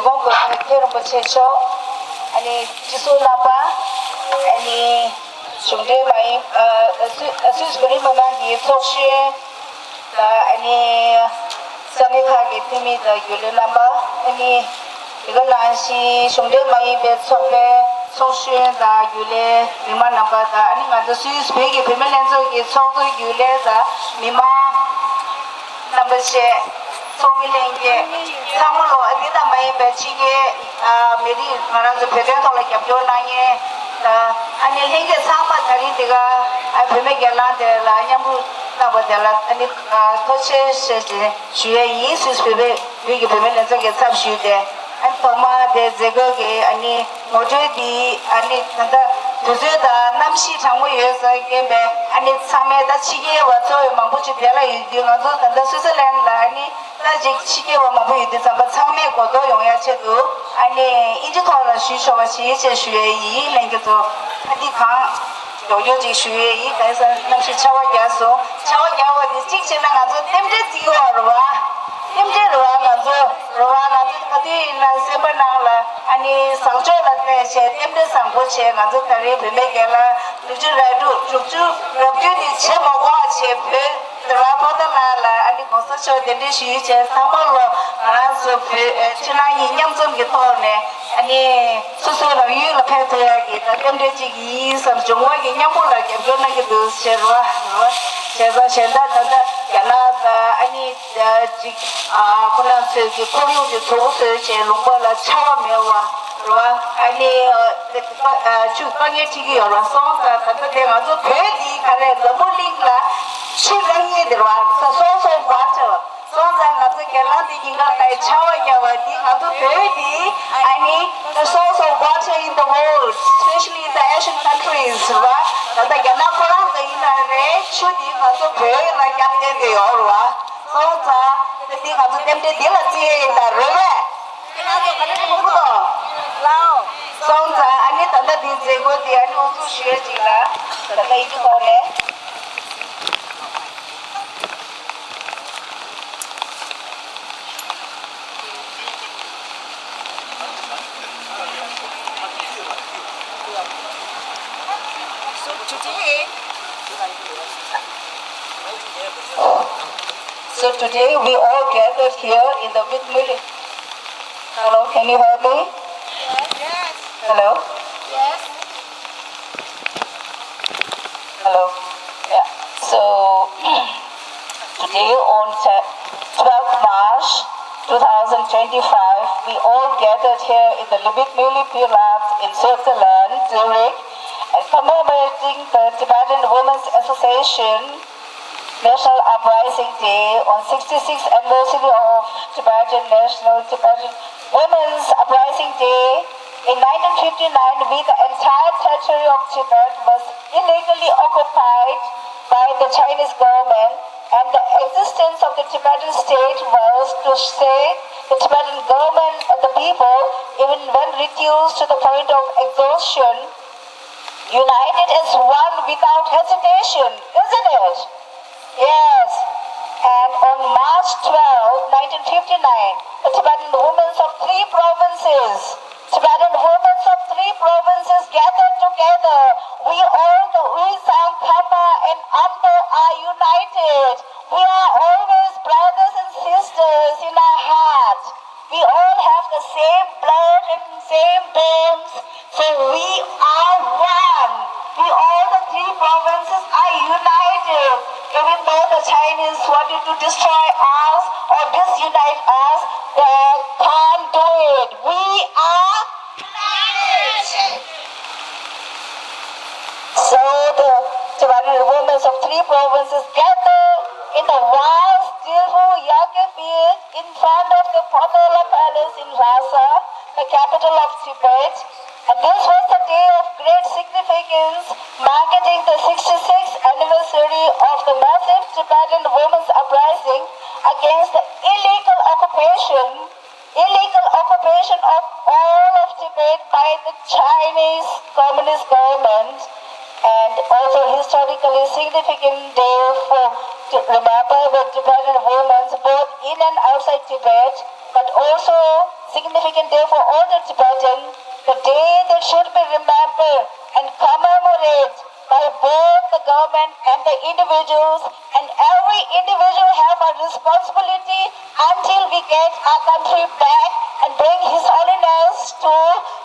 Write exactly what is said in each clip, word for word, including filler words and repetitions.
ཁོང་གི་མཁན་རིན་པོ་ཆེ་མཆོག་ཨ་ནི་སྤྱི་ཟུར་རྣམ་པ། ཨ་ནི་གཞུང་འབྲེལ་མ་ཡིན་ཨ་སུད་སུད་བོད་རིགས་མི་མང་གི་ཚོགས་གཞོན་དང་། ཨ་ནི་ས་གནས་ཁག་གི་འཐུས་མི་དང་རྒྱུན་ལས་རྣམ་པ། ཨ་ནི་དེ་ག་ནང་བཞིན་གཞུང་འབྲེལ་མ་ཡིན་པའི་ཚོགས་པའི་ཚོགས་གཞོན་དང་རྒྱུན་ལས་མི་མང་རྣམ་པ་དང་། ཨ་ནི་ང་ཚོ་སུད་སི་བོད་ཀྱི་བུད་མེད་ལྷན་ཚོགས་ཀྱི་ཚོགས་གཙོ་རྒྱུན་ལས་དང་མི་མང་རྣམ་པ་བཅས། ཚོགས་མི་ལྷན་རྒྱས་ཚང་མ་ལོ། ཨ་འདི་ལྟ་མ་ཡིན་པའི་ཕྱི་རྒྱལ་ཨ་མི་རིགས་ང་རང་ཚོ་བོད་དོན་ཐོག་ལ་རྒྱབ་སྐྱོར་གནང་མཁན་དང་། ཨ་ནི་ལྷན་རྒྱས་ཚང་མ་ད་རིང་འདི་ག་ཨ་བུད་མེད་སྒེར་ལངས་དེ་ལ་མཉམ་རུབ་གནང་བ་དེ་ལ་ཨ་ནི་ཨ་ཐུགས་རྗེ་ཆེ་ཞེས་ཞུ་ཡས་ཡིན། སུད་སི་བོད་པའི་བོད་ཀྱི་བུད་མེད་ལྷན་ཚོགས་ཀྱི་ཚབ་ཞུས་ཏེ། ཨ་ནི་ཐོག་མར་དེ་མཛད་སྒོ་གི་ཨ་ནི་ངོ་སྤྲོད་འདི་ཨ་ནི་ད་ལྟ་དུས་ཚོད་དང་གནམ་གཤིས་གྲང་མོ་ཡོད་ས་རྐྱེན་པས། ཨ་ནི་ཚང་མས་ད་ཕྱི་རྒྱལ་བ་ཚོ་མང་པོ་ཅིག་དེ་ལ་ཡོད་དུས། ང་ཚོ་ད་ལྟ་སུད་སི་ལན་ལ་ཨ་ནི་ད་ཅིག་ཕྱི་རྒྱལ་བ་མང་པོ་ཡོད་དུས་ཙམ་པ་ཚང་མས་གོ་རྟོགས་ཡོང་ཡ་ཆེད་དུ་ཨ་ནི་ཨིན་ཇི་ཐོག་ལ་ཞུས་ཆོག་པ་ཞིག་ཅེས་ཞུ་ཡས་ཡིན། ལྷན་རྒྱས་ཚོ་ཨ་འདི་གང་མགྱོགས་མགྱོགས་ཅིག་ཞུ་ཡས་ཡིན། གང་ཟེར་གནམ་གཤིས་ཆར་པ་བརྒྱབ་སོང་། ཆར་པ་བརྒྱབ་པ་འདི་གཅིག་བྱས་ན་ང་ཚོ་རྟེན་འབྲེལ་བརྩི་གི་ཡོད་རེད་བ། རྟེན་འབྲེལ་རེད་བ། ང་ཚོ་རེད་བ། ང་ཚོ་ག་དུས་ཡིན་ན་སེམས་པ་ནང་ལ་ཨ་ནི་བཟང་ཕྱོགས་ལ་གནས་བྱས་རྟེན་འབྲེལ་བཟང་པོ་བྱས། ང་ཚོ་ད་རེས་བུད་མེད་སྒེར་ལངས་དྲུག་ཅུ་རེ་དྲུག་དྲུག་ཅུ་རེ་བདུན་ནི་བྱེད་མ་དགོས་པ་བྱས། བོད་རེད་བ། པོ་ཏཱ་ལ་ལ་ཨ་ནི་གོང་ས་མཆོག་གདན་འདྲེན་ཞུས་བྱས། ཚང་མ་ལོ་ང་རང་ཚོ་བོད་ཕྱི་ནང་གཉིས་མཉམ་འཛོམས་ཀྱི་ཐོག་ནས་ཨ་ནི་སོ་སོའི་རང་ཡུལ་ལ་ཕེབས་ཐུབ་ཡག་གི་ད་རྟེན་འབྲེལ་ཅིག་ཡིན་བསམ། འབྱུང་བ་གི་མཉམ་པོ་ལ་རྒྱབ་སྐྱོར་གནང་གི་འདུག་ཟེར་བ་རེད་བ། བྱས་ཙང་གཞན་དག་ད་ལྟ་རྒྱ་ནག་དང་ཨ་ནི་ཅིག་ཨ་ཁོ་རང་ཚོས་ཀྱི་ཁོར་ཡུག་དེ་བཟོ་བོ་བཟོས་བྱས་ལུང་པ་ལ་ཆར་པ་མེད་པ་རེད་བ། ཨ་ནི་ཨ་ཆུ་དཀའ་ངལ་འཕྲད་ཀྱི་ཡོད་རེད་བ། སོང་ཙང་ད་ལྟ་དེ་ང་ཚོ་བོད་འདི་ག་རེ་འཛམ་བུ་གླིང་ལ་ཆུ་རག་ཡས་དེ་རེད་བ། The source of water། སོང་ཙང་ང་ཚོ་སྒེར་ལངས་དེ་ཉིན་གང་ལྟར་ཆར་པ་བརྒྱབ་པ་འདི་ང་ཚོ་བོད་འདི་ཨ་ནི་the source of water in the world, especially in the Asian countries རེད་བ། ད་ལྟ་རྒྱ་ནག་ཁོ་རང་ཚོ་ཡིན་ན་རེད། ཆུ་འདི་ང་ཚོ་བོད་ལ་རྒྱབ་རྟེན་དེ་ཡོད་རེད་བ། སོང་ཙང་དེ་འདི་ང་ཚོ་རྟེན་འབྲེལ་འདི་ལ་བརྩི་ཡས་ཡིན་ད་རེད་བས། སོང་ཙང་ཨ་ནི་ད་ལྟ་འདི་མཛད་སྒོ་འདི་ཨ་ནི་དབུ་འཛུགས་ཞུ་ཡས་ཅིག་ལ་ད་ལྟ་ཡིན་གྱི་ཐོག་ནས། So today, so today we all gathered here in the Windmill. Hello, can you hear me? Yes. Hello? Yes. Hello. Yeah. So, today on te- twelfth March two thousand twenty-five, we all gathered here in the Libit Mili Pilaf in Switzerland, Zurich, and commemorating the Tibetan Women's Association National Uprising Day on sixty-sixth anniversary of Tibetan National Tibetan Women's Uprising Day. In nineteen fifty-nine, we, the entire territory of Tibet was illegally occupied by the Chinese government, and the existence of the Tibetan state was, to say, the Tibetan government and the people, even when reduced to the point of exhaustion, united as one without hesitation, isn't it? Yes. And on March twelfth, nineteen fifty-nine, the Tibetan women of three provinces, Tibetan women of three provinces gathered together. We all, the Uyezhang, Khampa, and Amdo, are united. We are always brothers and sisters in our heart. We all have the same blood and same bones, so we are one. We, all the three provinces are united. Even though the Chinese wanted to destroy us or disunite us, they can't do it. We are united. So the Tibetan women of three provinces gather in the vast Dilphung Yangkar field in front of the Potala Palace in Lhasa, the capital of Tibet. And this was a day of great significance, marking the sixty-sixth anniversary of the massive Tibetan women's uprising against the illegal occupation illegal occupation of all of Tibet by the Chinese Communist government, and also historically significant day for to remember the Tibetan women both in and outside Tibet, but also Significant day for all the Tibetans, the day that should be remembered and commemorated by both the government and the individuals, and every individual have a responsibility until we get our country back and bring His Holiness to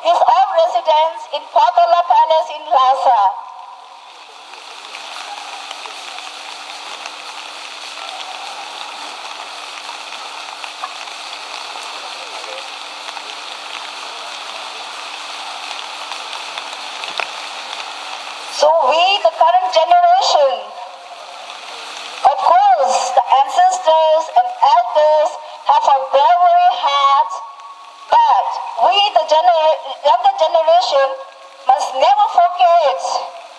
his own residence in Potala Palace in Lhasa. So we, the current generation, of course, the ancestors and elders have a bravery heart, but we, the gener- younger generation, must never forget,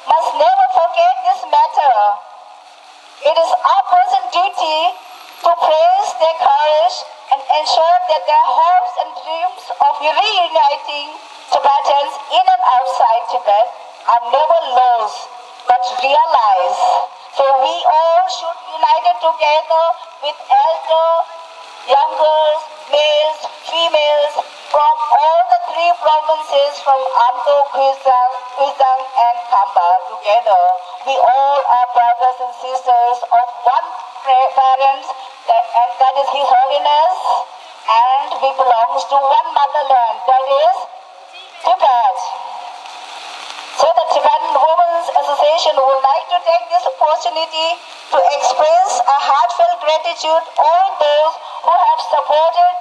must never forget this matter. It is our present duty to praise their courage and ensure that their hopes and dreams of reuniting Tibetans in and outside Tibet are never lost but realized. So we all should unite together with elder, youngers, males, females from all the three provinces from Amdo, Khuzang, Khuzang and Khamba together. We all are brothers and sisters of one pra- parents, that, and that is His Holiness, and we belongs to one motherland, that is Tibet. So the Tibetan Women's Association would like to take this opportunity to express a heartfelt gratitude all those who have supported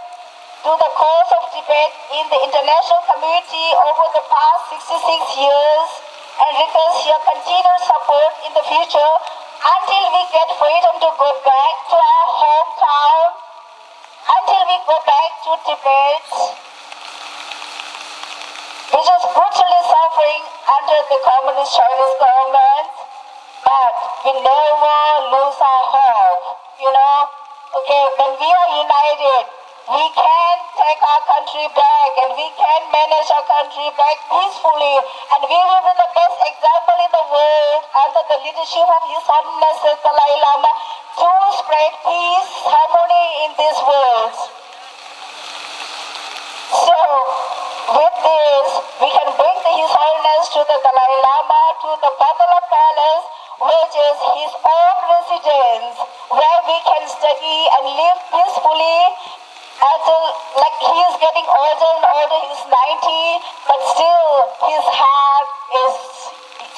to the cause of Tibet in the international community over the past sixty-six years and request your continued support in the future until we get freedom to go back to our hometown, until we go back to Tibet, which is brutally suffering under the communist Chinese government. But we never lose our hope, you know. Okay, when we are united, we can take our country back and we can manage our country back peacefully. And we will be the best example in the world under the leadership of His Holiness the Dalai Lama to spread peace, harmony in this world. So, with this, we can bring the, His Holiness to the Dalai Lama to the Potala Palace, which is his own residence, where we can study and live peacefully. As a, like, he is getting older and older, he's ninety, but still his heart is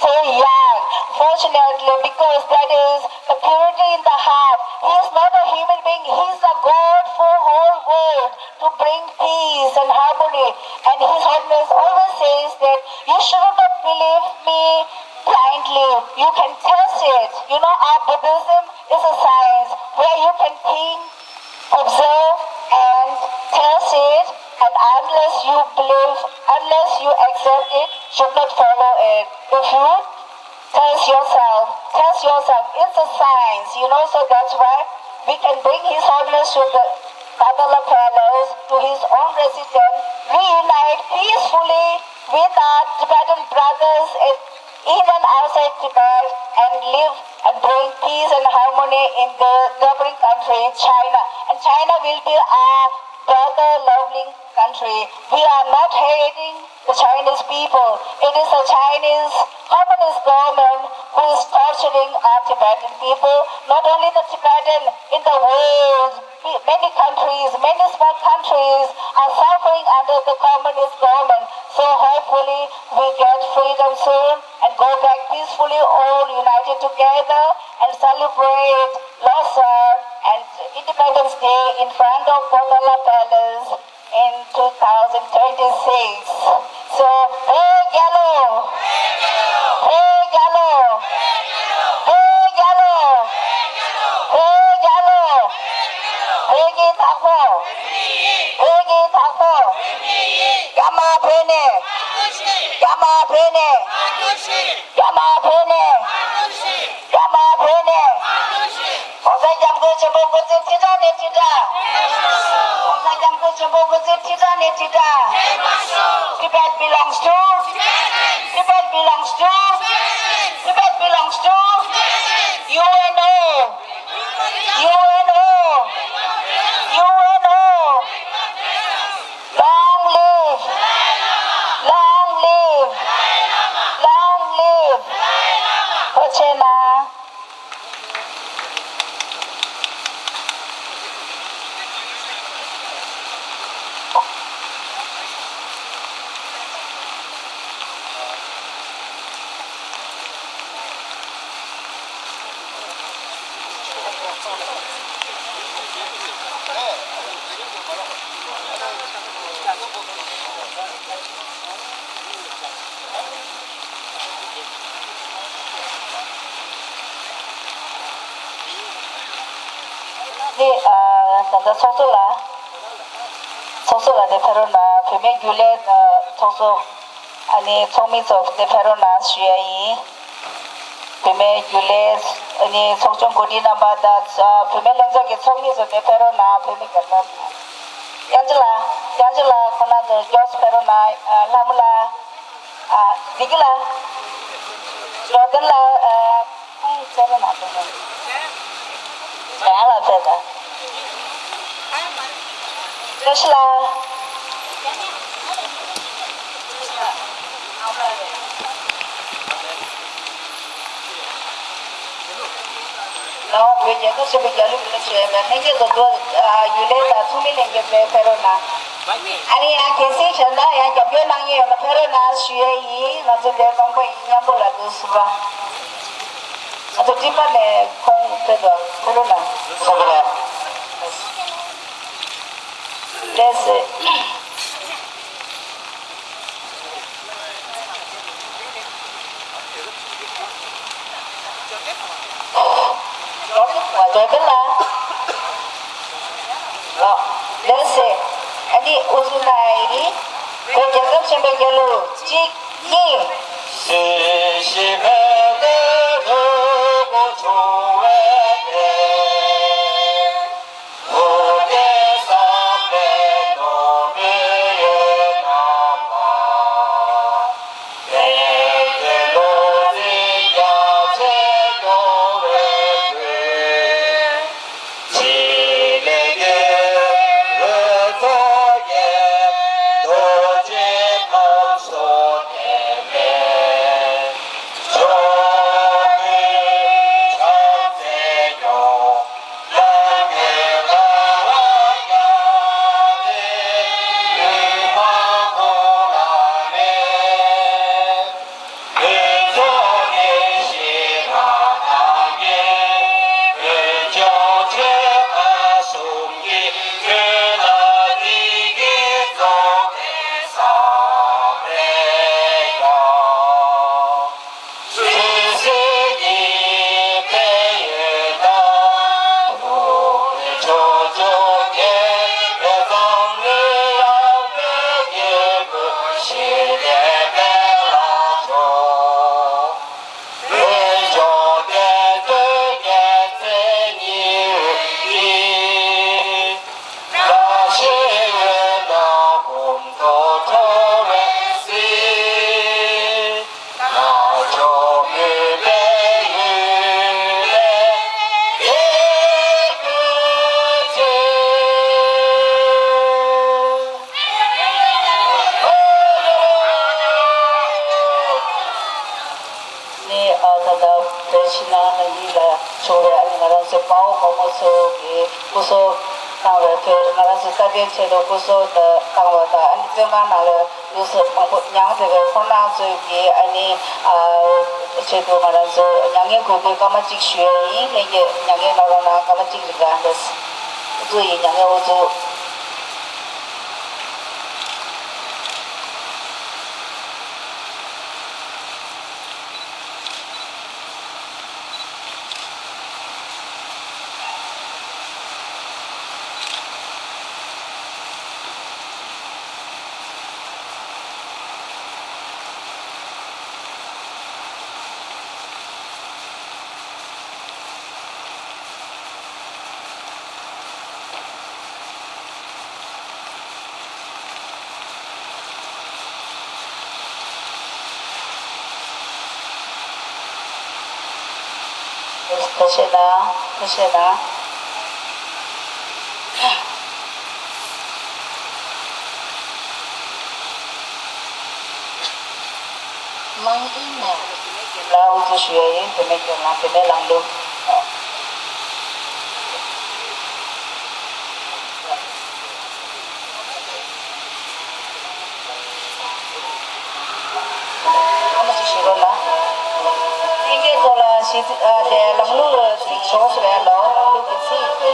so young. Fortunately, because that is the purity in the heart. He is not a human being, he is a God for whole world to bring peace and harmony. And His Holiness always says that you should not believe me blindly. You can test it. You know, our Buddhism is a science where you can think, observe, and test it. And unless you believe, unless you accept it, should not follow it. If you test yourself, test yourself. It's a science, you know, so that's why we can bring His Holiness to the Potala Palace, to his own residence, reunite peacefully with our Tibetan brothers in, in and outside Tibet, and live and bring peace and harmony in the neighboring country, China. And China will be our brother loving country. We are not hating the Chinese people. It is the Chinese communist government who is torturing our Tibetan people. Not only the Tibetan, in the world, many countries, many small countries are suffering under the communist government. So hopefully we get freedom soon and go back peacefully, all united together, and celebrate Losar and Independence Day in front of Potala Palace in two thousand twenty-six. So, hey, Gyalo! Hey, Gyalo! Hey, Gyalo! Hey, Gyalo! Hey, Gyalo! Hey, Gyalo! Hey, Gyalo! Hey, Gyalo! Gyama Pene! Gyama Pene! རྒྱ་དམར་བོད་ནས། རྒྱ་དམར་བོད་ནས། ༸གོང་ས་༸སྐྱབས་མགོན་ཆེན་པོ་སྐུ་ཚེ་ཁྲི་ཕྲག་ནས་ཁྲི་ཕྲག ༸གོང་ས་༸སྐྱབས་མགོན་ཆེན་པོ་སྐུ་ཚེ་ཁྲི་ཕྲག་ནས་ཁྲི་ཕྲག Tibet belongs to, Tibet belongs to, Tibet belongs to U N O, U N O, U N O. ནི་ཨ་ད་ལྟ་ཚོགས་གཙོ་ལགས། ཚོགས་གཙོ་ལགས་དེ་ཕེབས་རོགས་གནང་། བུད་མེད་རྒྱུན་ལས་ཨ་ཚོགས་གཙོ། ཨ་ནི་ཚོགས་མི་ཚོ་དེ་ཕེབས་རོགས་གནང་ཞུ་ཡ་ཡིན། བུད་མེད་རྒྱུན་ལས་ཨ་ནི་ཚོགས་ཆུང་འགོ་ཁྲིད་རྣམ་པ་དང་ཨ་བུད་མེད་ལྷན་ཚོགས་ཀྱི་ཚོགས་མི་ཚོ་དེ་ཕེབས་རོགས་གནང་། བུད་མེད་རྒྱལ་ཁབ། དབྱངས་ཅན་ལགས། དབྱངས་ཅན་ལགས་ཁོང་རྣམ་ཚོ་མགྱོགས་སུ་ཕེབས་རོགས་གནང་། ཨ་ལྷ་མོ་ལགས། ཨ་བདེ་སྐྱིད་ལགས། འགྲོ་མགོན་ལགས། ཨ། ཁོང་ཕེབས་རོགས་གནང་། ཁོང་། རྒན་ལགས་ཕེབས་དང་། བཀྲ་ཤིས་ལགས། ལའོ་བོད་རྒྱལ་ཁབ་ཆེན་པོའི་རྒྱལ་གླུ་རྒྱུན་ལས་ཞུ་ཡས་པའི་ལྷན་རྒྱས་ཚོ་འདུག་ཨ་རྒྱུན་ལས་དང་ཚོགས་མི་ལྷན་རྒྱས་ཚོས་ཕེབས་རོགས་གནང་། ཨ་ནི་ཡང་གལ་སྲིད་གཞན་དག་ཡང་རྒྱབ་སྐྱོར་གནང་མཁན་ཡོད་ན་ཕེབས་རོགས་གནང་ཞུ་ཡས་ཡིན། ང་ཚོ་འདིར་སྟོང་པ་ཡིན། མཉམ་པོ་ལ་འདུག་ཟུར་པ། ང་ཚོ་ཊིམ་པ་ནས་ཁོང་ཕེབས་དང་ཕེབས་རོགས་གནང་། ཟུར་པ་ལ། ལགས་སེ། ལགས་སེ། ཨ་ནི་འུ་ཚོ་ནང་ཡིན། བོད་རྒྱལ་ཁབ་ཆེན་པོའི་རྒྱལ་གླུ་གཅིག་གཉིས། ནི་ཨ་ད་ལྟ་བོད་ཕྱི་ནང་གཉིས་ལ་བྱུང་བའི་ཨ་ནི་ང་རང་ཚོའི་དཔའ་བོ་དཔའ་མོ་ཚོ་གི་སྐུ་སྲོག་བཏང་བའི་དོན། ང་རང་ཚོ་རྩ་དོན་ཆེད་དུ་སྐུ་སྲོག་བཏང་བ་དང་། ཨ་ནི་བཙོན་ཁང་ནང་ལ་ལུས་སྲོག་མང་པོ་མྱངས་བསྡད་པའི་ཁོང་རྣམ་ཚོ་གི་ཨ་ནི་ཨ་ཆེད་དུ་ང་རང་ཚོ་མྱ་ངན་གུས་འདུད་སྐར་མ་གཅིག་ཞུ་ཡས་ཡིན། ལྷན་རྒྱས་མྱ་ངན་གནང་རོགས་གནང་། སྐར་མ་གཅིག་རིང་ག་འདུག་སེ། འུ་ཚོ་ཡི་མྱ་ངན་འུ་ཚོ། ཁ་ཤས་ལ། ཁ་ཤས་ལ། དམངས་ཡིན་ནས། ལ་འུ་ཚོ་ཞུ་ཡ་ཡིན། བུད་མེད་ཀྱི་ལམ། བུད་མེད་ལམ་ལུགས། ཨ་མ་ཅིག་ཞུ་རོགས་གནང་། ལྷན་རྒྱས་ཚོ་ལ་ཞིག་ཨ་དེ་ལམ་ལུགས་ཅིག་ཞུ་ཟེར་བས་ལོ། ལམ་ལུགས་ཀྱི་ཚིག་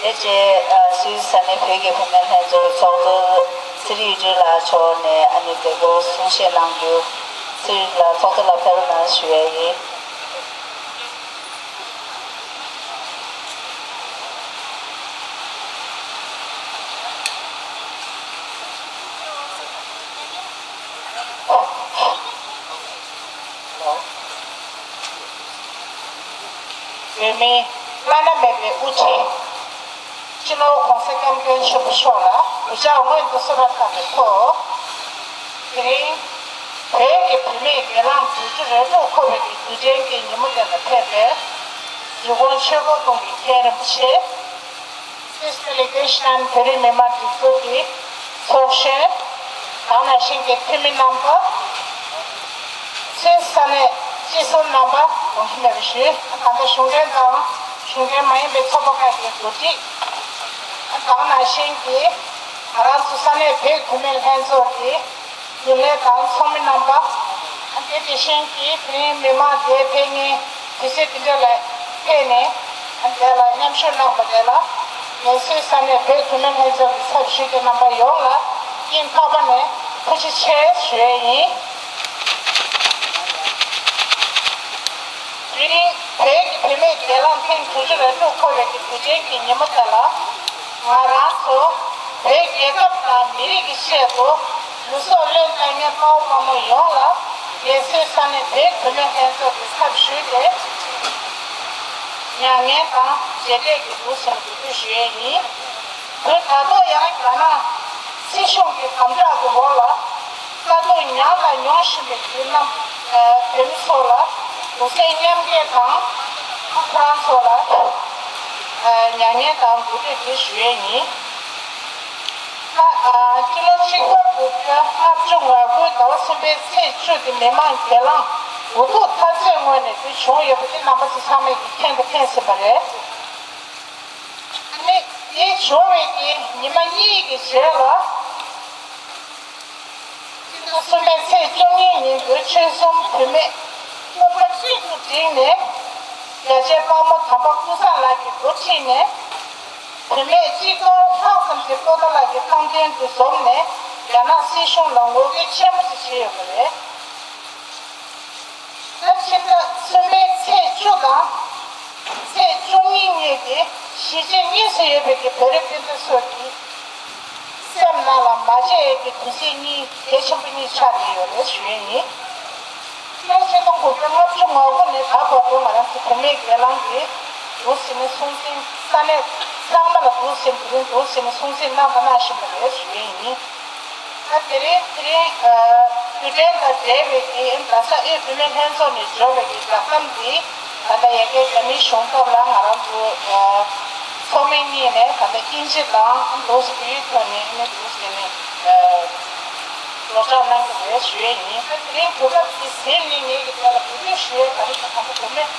དེ་རྗེས་སུད་སི་ས་གནས་བོད་ཀྱི་བུད་མེད་ལྷན་ཚོགས་ཚོགས་གཙོ་ཚེ་རིང་ཨེ་ལགས་མཆོག་ནས་ཨ་ནི་མཛད་སྒོར་གསུང་བཤད་གནང་རྒྱུ། ཚེ་རིང་ལགས་ཚོགས་གཙོ་ལགས་ཕེབས་རོགས་གནང་ཞུ་ཡ་ཡིན། བོད་མིའི་བླ་ན་མེད་པའི་དབུ་ཁྲིད། སྤྱི་ནོར་༸གོང་ས་༸སྐྱབས་མགོན་ཆེན་པོ་མཆོག་ལ་གུས་ཕྱག་སྔོན་དུ་གསོལ་བ་བཏབ་པའི་ཐོག་དེ་རིང་བོད་ཀྱི་བུད་མེད་སྒེར་ལངས་དྲུག་ཅུ་རེ་དྲུག་འཁོར་བའི་གི་དུས་དྲན་གྱི་ཉིན་མོ་དེ་ལ་ཕེབས་པའི་འབྲི་གུང་ཆོས་འཁོར་དཔོན་གྱི་མཁན་རིན་པོ་ཆེ། སུད་སི་ཌི་ལི་གེ་ཤན་བོད་རིགས་མི་མང་སྒྲིག་འཛུགས་ཀྱི་ཚོགས་གཞོན། དེ་ནང་བཞིན་གྱི་འཐུས་མི་རྣམ་པ། སུད་སི་ས་གནས་སྤྱི་ཟུར་རྣམ་པ་དགོངས་ཞུ་ལེགས་ཞུ། ད་ལྟ་གཞུང་འབྲེལ་དང་གཞུང་འབྲེལ་མ་ཡིན་པའི་ཚོགས་པ་ཁག་གི་འགོ་ཁྲིད། དེ་ནང་བཞིན་གྱི་ང་རང་ཚོ་ས་གནས་བོད་བུད་མེད་ལྷན་ཚོགས་ཀྱི་རྒྱུན་ལས་དང་ཚོགས་མི་རྣམ་པ། དེ་དེ་བཞིན་གྱི་དེ་རིང་མི་མང་དེ་ཕེབས་མཁན་དུས་ཚོད་འདི་འདྲ་ལ་ཕེབས་ནས་དེ་ལ་མཉམ་ཞུགས་གནང་བ་དེ་ལ་ངལ་གསོའི་ས་གནས་བོད་བུད་མེད་ལྷན་ཚོགས་ཀྱི་ཚབ་ཞུས་ཏེ་རྣམ་པ་ཡོངས་ལ་སྙིང་ཐག་པ་ནས་ཐུགས་རྗེ་ཆེ་ཞུ་ཡས་ཡིན། དེ་རིང་བོད་ཀྱི་བུད་མེད་སྒེར་ལངས་ཐེངས་དྲུག་ཅུ་རེ་དྲུག་འཁོར་བའི་གི་དུས་དྲན་གྱི་ཉིན་མོ་དེ་ལ་ང་རང་ཚོ་བོད་རྒྱལ་ཁབ་དང་མི་རིགས་ཀྱི་ཆེད་དུ་ལུས་སྲོག་བློས་གཏོང་མཁན་དཔའ་བོ་དཔའ་མོ་ཡོངས་ལ་རྒྱལ་སྤྱིའི་ས་གནས་བོད་བུད་མེད་ལྷན་ཚོགས་ཀྱི་ཚབ་ཞུས་ཏེ་མྱ་ངན་དང་རྗེས་དྲན་གྱི་གཟུགས་སུ་གུས་འདུད་ཞུ་ཡས་ཡིན། དུས་ད་ལྟ་ཡང་རྒྱ་ནག་སྲིད་གཞུང་གི་དམ་དྲག་གི་འོག་ལ་དཀའ་སྡུག་མྱངས་དང་མྱོང་བཞིན་པའི་བོད་རྣམས་བོད་མི་ཚོ་ལ་གདུང་སེམས་མཉམ་སྐྱེད་དང་ཁོ་རང་ཚོ་ལ་མྱ་ངན་དང་གུས་འདུད་དེ་ཞུ་ཡས་ཡིན། ད་སྤྱི་ལོ་གཅིག་སྟོང་དགུ་བརྒྱ་ལྔ་བཅུ་ང་དགུ་ཟླ་བ་གསུམ་པའི་ཚེས་བཅུ་དེ་མི་མང་སྒེར་ལངས་འུ་ཐུག་མཐའ་གཅིག་ངོས་ནས་དེ་བྱུང་ཡོད་པ་དེ་རྣམ་པ་ཚོ་ཚང་མས་ཀྱིས་མཁྱེན་དང་མཁྱེན་ཟིན་པ་རེད། ཨ་ནི་དེ་བྱུང་བའི་གི་ཉི་མ་གཉིས་ཀྱི་རྗེས་ལ། སྤྱི་ཟླ་གསུམ་པའི་ཚེས་བཅུ་གཉིས་ཉིན་དུ་ཆོལ་གསུམ་བུད་མེད་ཚོགས་པ་གཅིག་ཏུ་བསྒྲིལ་ནས། རྒྱ་ཆེའི་དཔའ་མོ་དམ་པ་ཀུན་བཟང་ལགས་ཀྱི་འགོ་ཁྲིད་ནས། བུད་མེད་གཅིག་སྟོང་ལྷག་ཙམ་ཞིག་པོ་ཏཱ་ལ་གི་ཐང་སྟེང་དུ་འཛོམས་ནས་རྒྱ་ནག་སྲིད་གཞུང་ལ་ངོ་རྒོལ་ཆེན་པོ་ཞིག་བྱས་ཡོད་པ་རེད། ད་ཕྱི་ཟླ་གསུམ་པའི་ཚེས་བཅུ་དང་ཚེས་བཅུ་གཉིས་གཉིས་ཏེ་གཞིས་བྱེས་གཉིས་སུ་ཡོད་པའི་གི་བོད་རིགས་སྤུན་ཟླ་ཚོ་གི་སེམས་ནང་ལ་མ་བརྗེད་ཡས་ཀྱི་དུས་ཚིགས་གཉིས་གལ་ཆེན་པོ་གཉིས་ཆགས་བསྡད་ཡོད་རེད་ཞུ་ཡས་ཡིན། ཕྱི་ལོ་ཆིག་སྟོང་དགུ་བརྒྱ་ལྔ་བཅུ་ང་དགུ་ནས་ད་བར་དུ་ང་རང་ཚོ་བུད་མེད་སྒེར་ལངས་ཀྱིས་འདུག་སེ་ནས་སྲུང་བརྩི་ས་གནས་ཚང་མ་ལ་འདུག་སེ་དེ་རིང་འདུག་སེ་ནས་སྲུང་བརྩི་གནང་དང་གནང་བཞིན་པ་རེད་ཞུ་ཡས་ཡིན། ད་དེ་རིང་དེ་རིང་དུས་དྲན་དང་འབྲེལ་བའི་གི་རྡ་ས་དབུས་བུད་མེད་ལྷན་ཚོགས་ནས་འབྱོར་བའི་གི་བསྒྲགས་གཏམ་འདི་ད་ལྟ་ཡ་གིའི་རྒྱ་མིའི་གཞུང་ཚབ་ལ་ང་རང་ཚོ་ཚོགས་མི་གཉིས་ནས་ད་ལྟ་དབྱིན་ཇི་དང་འདུག་སེ་བོད་ཡིག་ཐོག་ནས་ཨ་ནི་འདུག་སེ་ནས་སློབ་སྦྱོང་གནང་གི་རེད་ཞུ་ཡས་ཡིན། ད་དེ་རིང་གོ་སྐབས་འདི་ཟིན་ནས་ངས་ཀྱི་དེ་ལ་གུས་འདུད་ཞུ་ཡས་ག་རེ་ཟེར་ན་ད་ལྟ་བུད་མེད་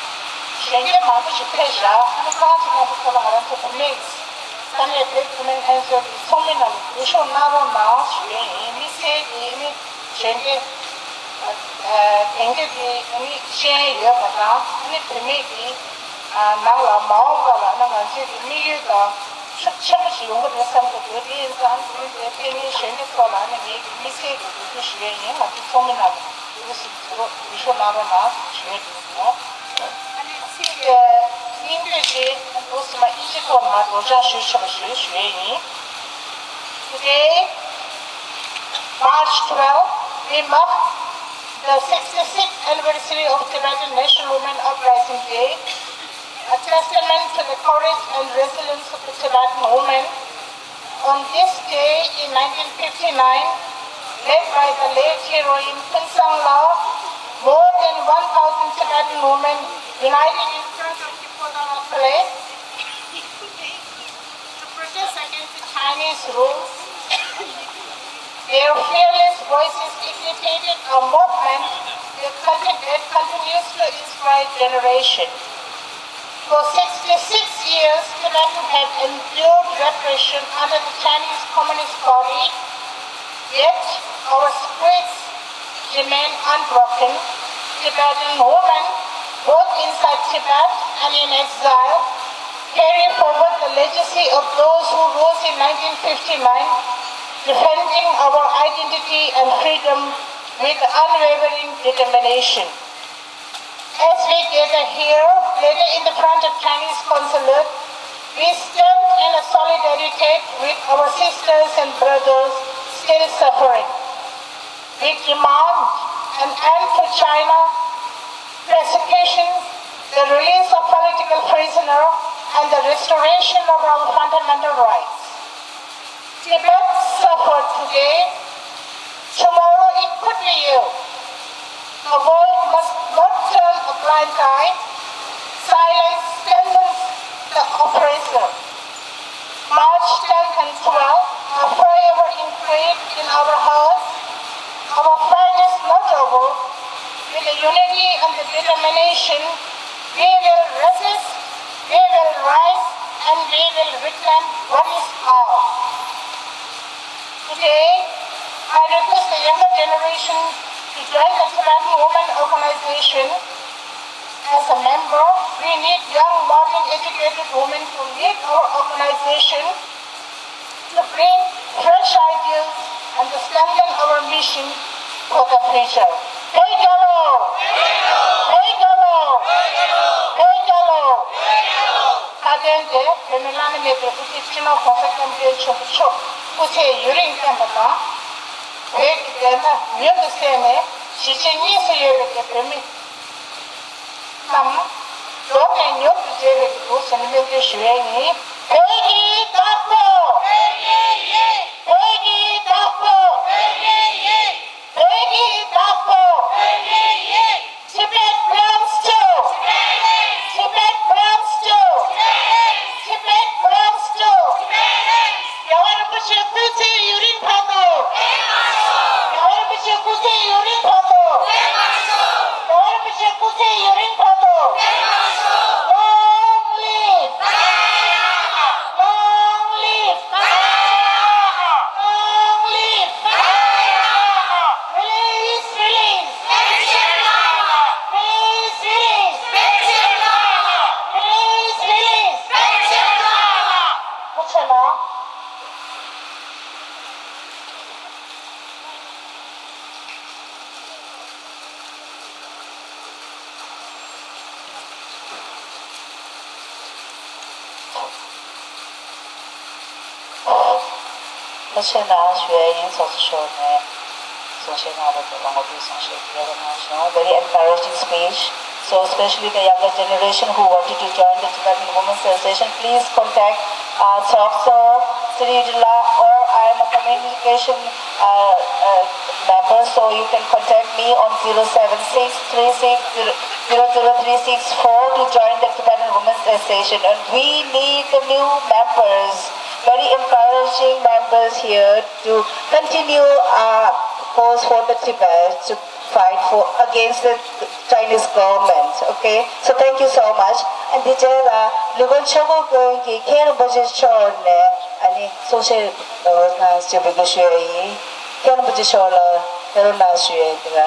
གཞོན་སྐྱེས་མང་པོ་ཞིག་ཕེབས་བཞག་ཨ་ནི་ཁོ་རང་ཚོ་མཉམ་དུ་ཁོ་ལ་ང་རང་ཚོ་བུད་མེད་ས་གནས་བོད་བུད་མེད་ལྷན་ཚོགས་ཀྱི་ཚོགས་མི་རྣམས་ལ་འཛུལ་ཞུགས་གནང་རོགས་གནང་ཞུ་ཡས་ཡིན། དམིགས་བསལ་གྱིས་ནི་གཞོན་སྐྱེས་དེང་དུས་ཀྱི་ནི་ཤེས་ཡོན་ཡོད་པ་དང་ནི་བུད་མེད་ཀྱི་ནང་ལ་མ་འོངས་པ་ལ་ནི་ང་ཚོའི་གི་དམིགས་ཡུལ་དང་ཤུགས་ཆེན་པོ་ཞིག་ཡོང་གི་རེད་བསམ་གྱི་འདུག་དེ་ཡིན་ཙང་དེ་རིང་དེ་ཕེབས་མཁན་གཞོན་སྐྱེས་ཚོ་ལ་ནི་ངེད་ཀྱི་དམིགས་བསལ་གྱི་འབོད་སྐུལ་ཞུ་ཡས་ཡིན། ང་ཚོའི་ཚོགས་མི་རྣམས་འཛུལ་ཞུགས་གནང་རོགས་གནང་ཞུ་ཡས་ཡིན། ཨ་ནི་ཚིག་སྙིང་བསྡུས་ཤིག་འདུག་སེ་མ་དབྱིན་ཇི་ཐོག་ནས་སྒྲོག་སྦྱང་ཞུས་ཆོག་པ་ཞུ་ཞུ་ཡས་ཡིན། Today, March twelfth, we mark the sixty-sixth anniversary of Tibetan National Women Uprising Day. A testament to the courage and resilience of the Tibetan women. On this day in nineteen fifty-nine, led by the late heroine Phuntsang Laa, more than one thousand Tibetan women united in front of the Palace to protest against the Chinese rule. Their fearless voices initiated a movement that contin- that continues to inspire generations. For sixty-six years, Tibetans have endured repression under the Chinese Communist Party, yet our spirits remain unbroken. Tibetan women, both inside Tibet and in exile, carry forward the legacy of those who rose in nineteen fifty-nine, defending our identity and freedom with unwavering determination. As we gather here, gather in the front of Chinese consulate, we stand in solidarity with our sisters and brothers still suffering. We demand an end to China persecution, the release of political prisoners, and the restoration of our fundamental rights. Tibet suffered today. Tomorrow it could be you. The world must not turn a blind eye. Silence strengthens the oppressor. March tenth and twelfth are forever engraved in our hearts. Our fight is not over. With the unity and the determination, we will resist, we will rise, and we will reclaim what is ours. Today, I request the younger generation to join the Tibetan Women Organization. As a member, we need young, modern, educated women to lead our organization, to bring fresh ideas and to strengthen our mission for the future. བོད་རྒྱལ་ལོ། བོད་རྒྱལ་ལོ། བོད་རྒྱལ་ལོ། བཀའ་བསྟན་དེ་བོད་མི་བླ་ན་མེད་པའི་སྐུ་ཚེ་ཕྱི་མ་གོང་ས་སྐྱབས་མགོན་ཆེན་པོ་མཆོག་སྐུ་ཚེ་ཡུན་རིང་བརྟན་པ་དང་། བོད་ཀྱི་བདེན་མཐའ་མྱུར་དུ་གསལ་ནས་གཞིས་བྱེས་གཉིས་སུ་ཡོད་པའི་བོད་མི་རྣམས་མགྱོགས་ནས་མྱུར་དུ་མཇལ་བའི་འདུག་ཟེར་ནས་སྨོན་འདུན་ཞུ་ཡས་ཡིན། བོད་ཀྱི་བདག་པོ། བོད་ཀྱི་བདག་པོ། བོད་ཀྱི་བདག་པོ། Tibet belongs to. Tibet belongs to. Tibet belongs to. རྒྱལ་བ་རིན་པོ་ཆེ་སྐུ་ཚེ་ཡུན་རིང་བར་དུ། རྒྱལ་བ་རིན་པོ་ཆེ་སྐུ་ཚེ་ཡུན་རིང་བར་དུ། རྒྱལ་བ་རིན་པོ་ཆེ་སྐུ་ཚེ་ཡུན་རིང་བར་དུ། Long live! Long live! Long live! Release! Release! Release! Release! Release! Release! Release! ཐུགས་རྗེ་གནང་ཞུ་ཡ་ཡིན། ཚོགས་གཙོ་མཆོག་ནས་གསུང་བཤད་གནང་བ་དེ་ལ་ངོ་སྤྲོད་གསུང་བཤད་ཡོད་པ་གནང་བྱུང་། Very encouraging speech. So especially the younger generation who wanted to join the Tibetan Women's Association, please contact uh, Tsokso Sridhara, or I am a communication uh, uh, member, so you can contact me on zero seven six three six zero zero three six four to join the Tibetan Women's Association. And we need the new members, very encouraging members here to continue our cause for the Tibet, to fight for against the Chinese government. Okay, so thank you so much. And དེ་རྗེས་ལ་ལུས་དཀོན་ཆོས་འཁོར་དགོན་གྱི་མཁན་རིན་པོ་ཆེ་མཆོག་ནས་ཨ་ནི་གསུང་བཤད་གནང་ཞེས་འབོད་སྐུལ་ཞུ་ཡ་ཡིན། མཁན་རིན་པོ་ཆེ་མཆོག་ལ་ཕེབས་རོགས་གནང་ཞུ་ཡ་ཡིན། དེ་ག་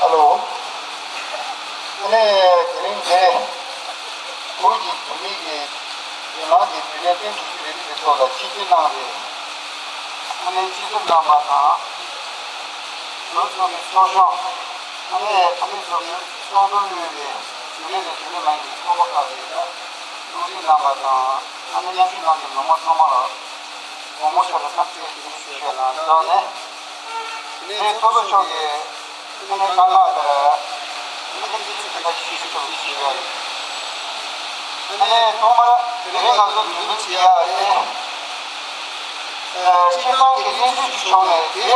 ཨ་ལོ། ཨ་ནི་དེ་རིང་འདིར་བོད་ཀྱི་བུད་མེད་ཀྱི་བདེ་ཐང་གི་དྲིན་ལན་བསྟན་དགོས་ཀྱི་རེད་པའི་ཐོག་ལ་ཆིབས་བསྒྱུར་གནང་བའི་ཨ་ནི་སྤྱི་ཟུར་རྣམ་པ་དང་། བོད་ཚོགས་པའི་ཚོགས་གཞོན། ཨ་ནི་བོད་ཚོགས་པའི་ཚོགས་གཙོ་གནང་བའི་ཞུ་ལས་དང་ཞུ་ལས་མ་ཡིན་པའི་ཚོགས་པ་ཁག་ཡོད་ལ། ཚོགས་གཙོ་རྣམ་པ་དང་ཨ་ནི་མཉམ་ཞུགས་གནང་མཁན་མི་མང་ཚང་མ་ལ་མང་མང་ཤོས་ལ་འཚམས་འདྲི་ཞུ་རྒྱུ་ཞུ་ཡ་ལ་འདྲ་ནས། ངས་ཚོགས་གཙོ་མཆོག་གིས་ཨ་ནི་དཀའ་ངལ་དེ་ལ་ཨ་ནི་འདི་ཚོ་དེ་འདྲ་ཞིག་ཞུ་ཐུབ་ཞུ་ཡ་ཡིན། ཨ་ནི་ཐོག་མར་དེ་རིང་ང་ཚོ་འདུ་འཛོམས་བྱེད་ཡ་ཨ་ནི། སྤྱིར་བཏང་གི་གནས་ཚུལ་ཞིག་བྱུང་ནས་དེ་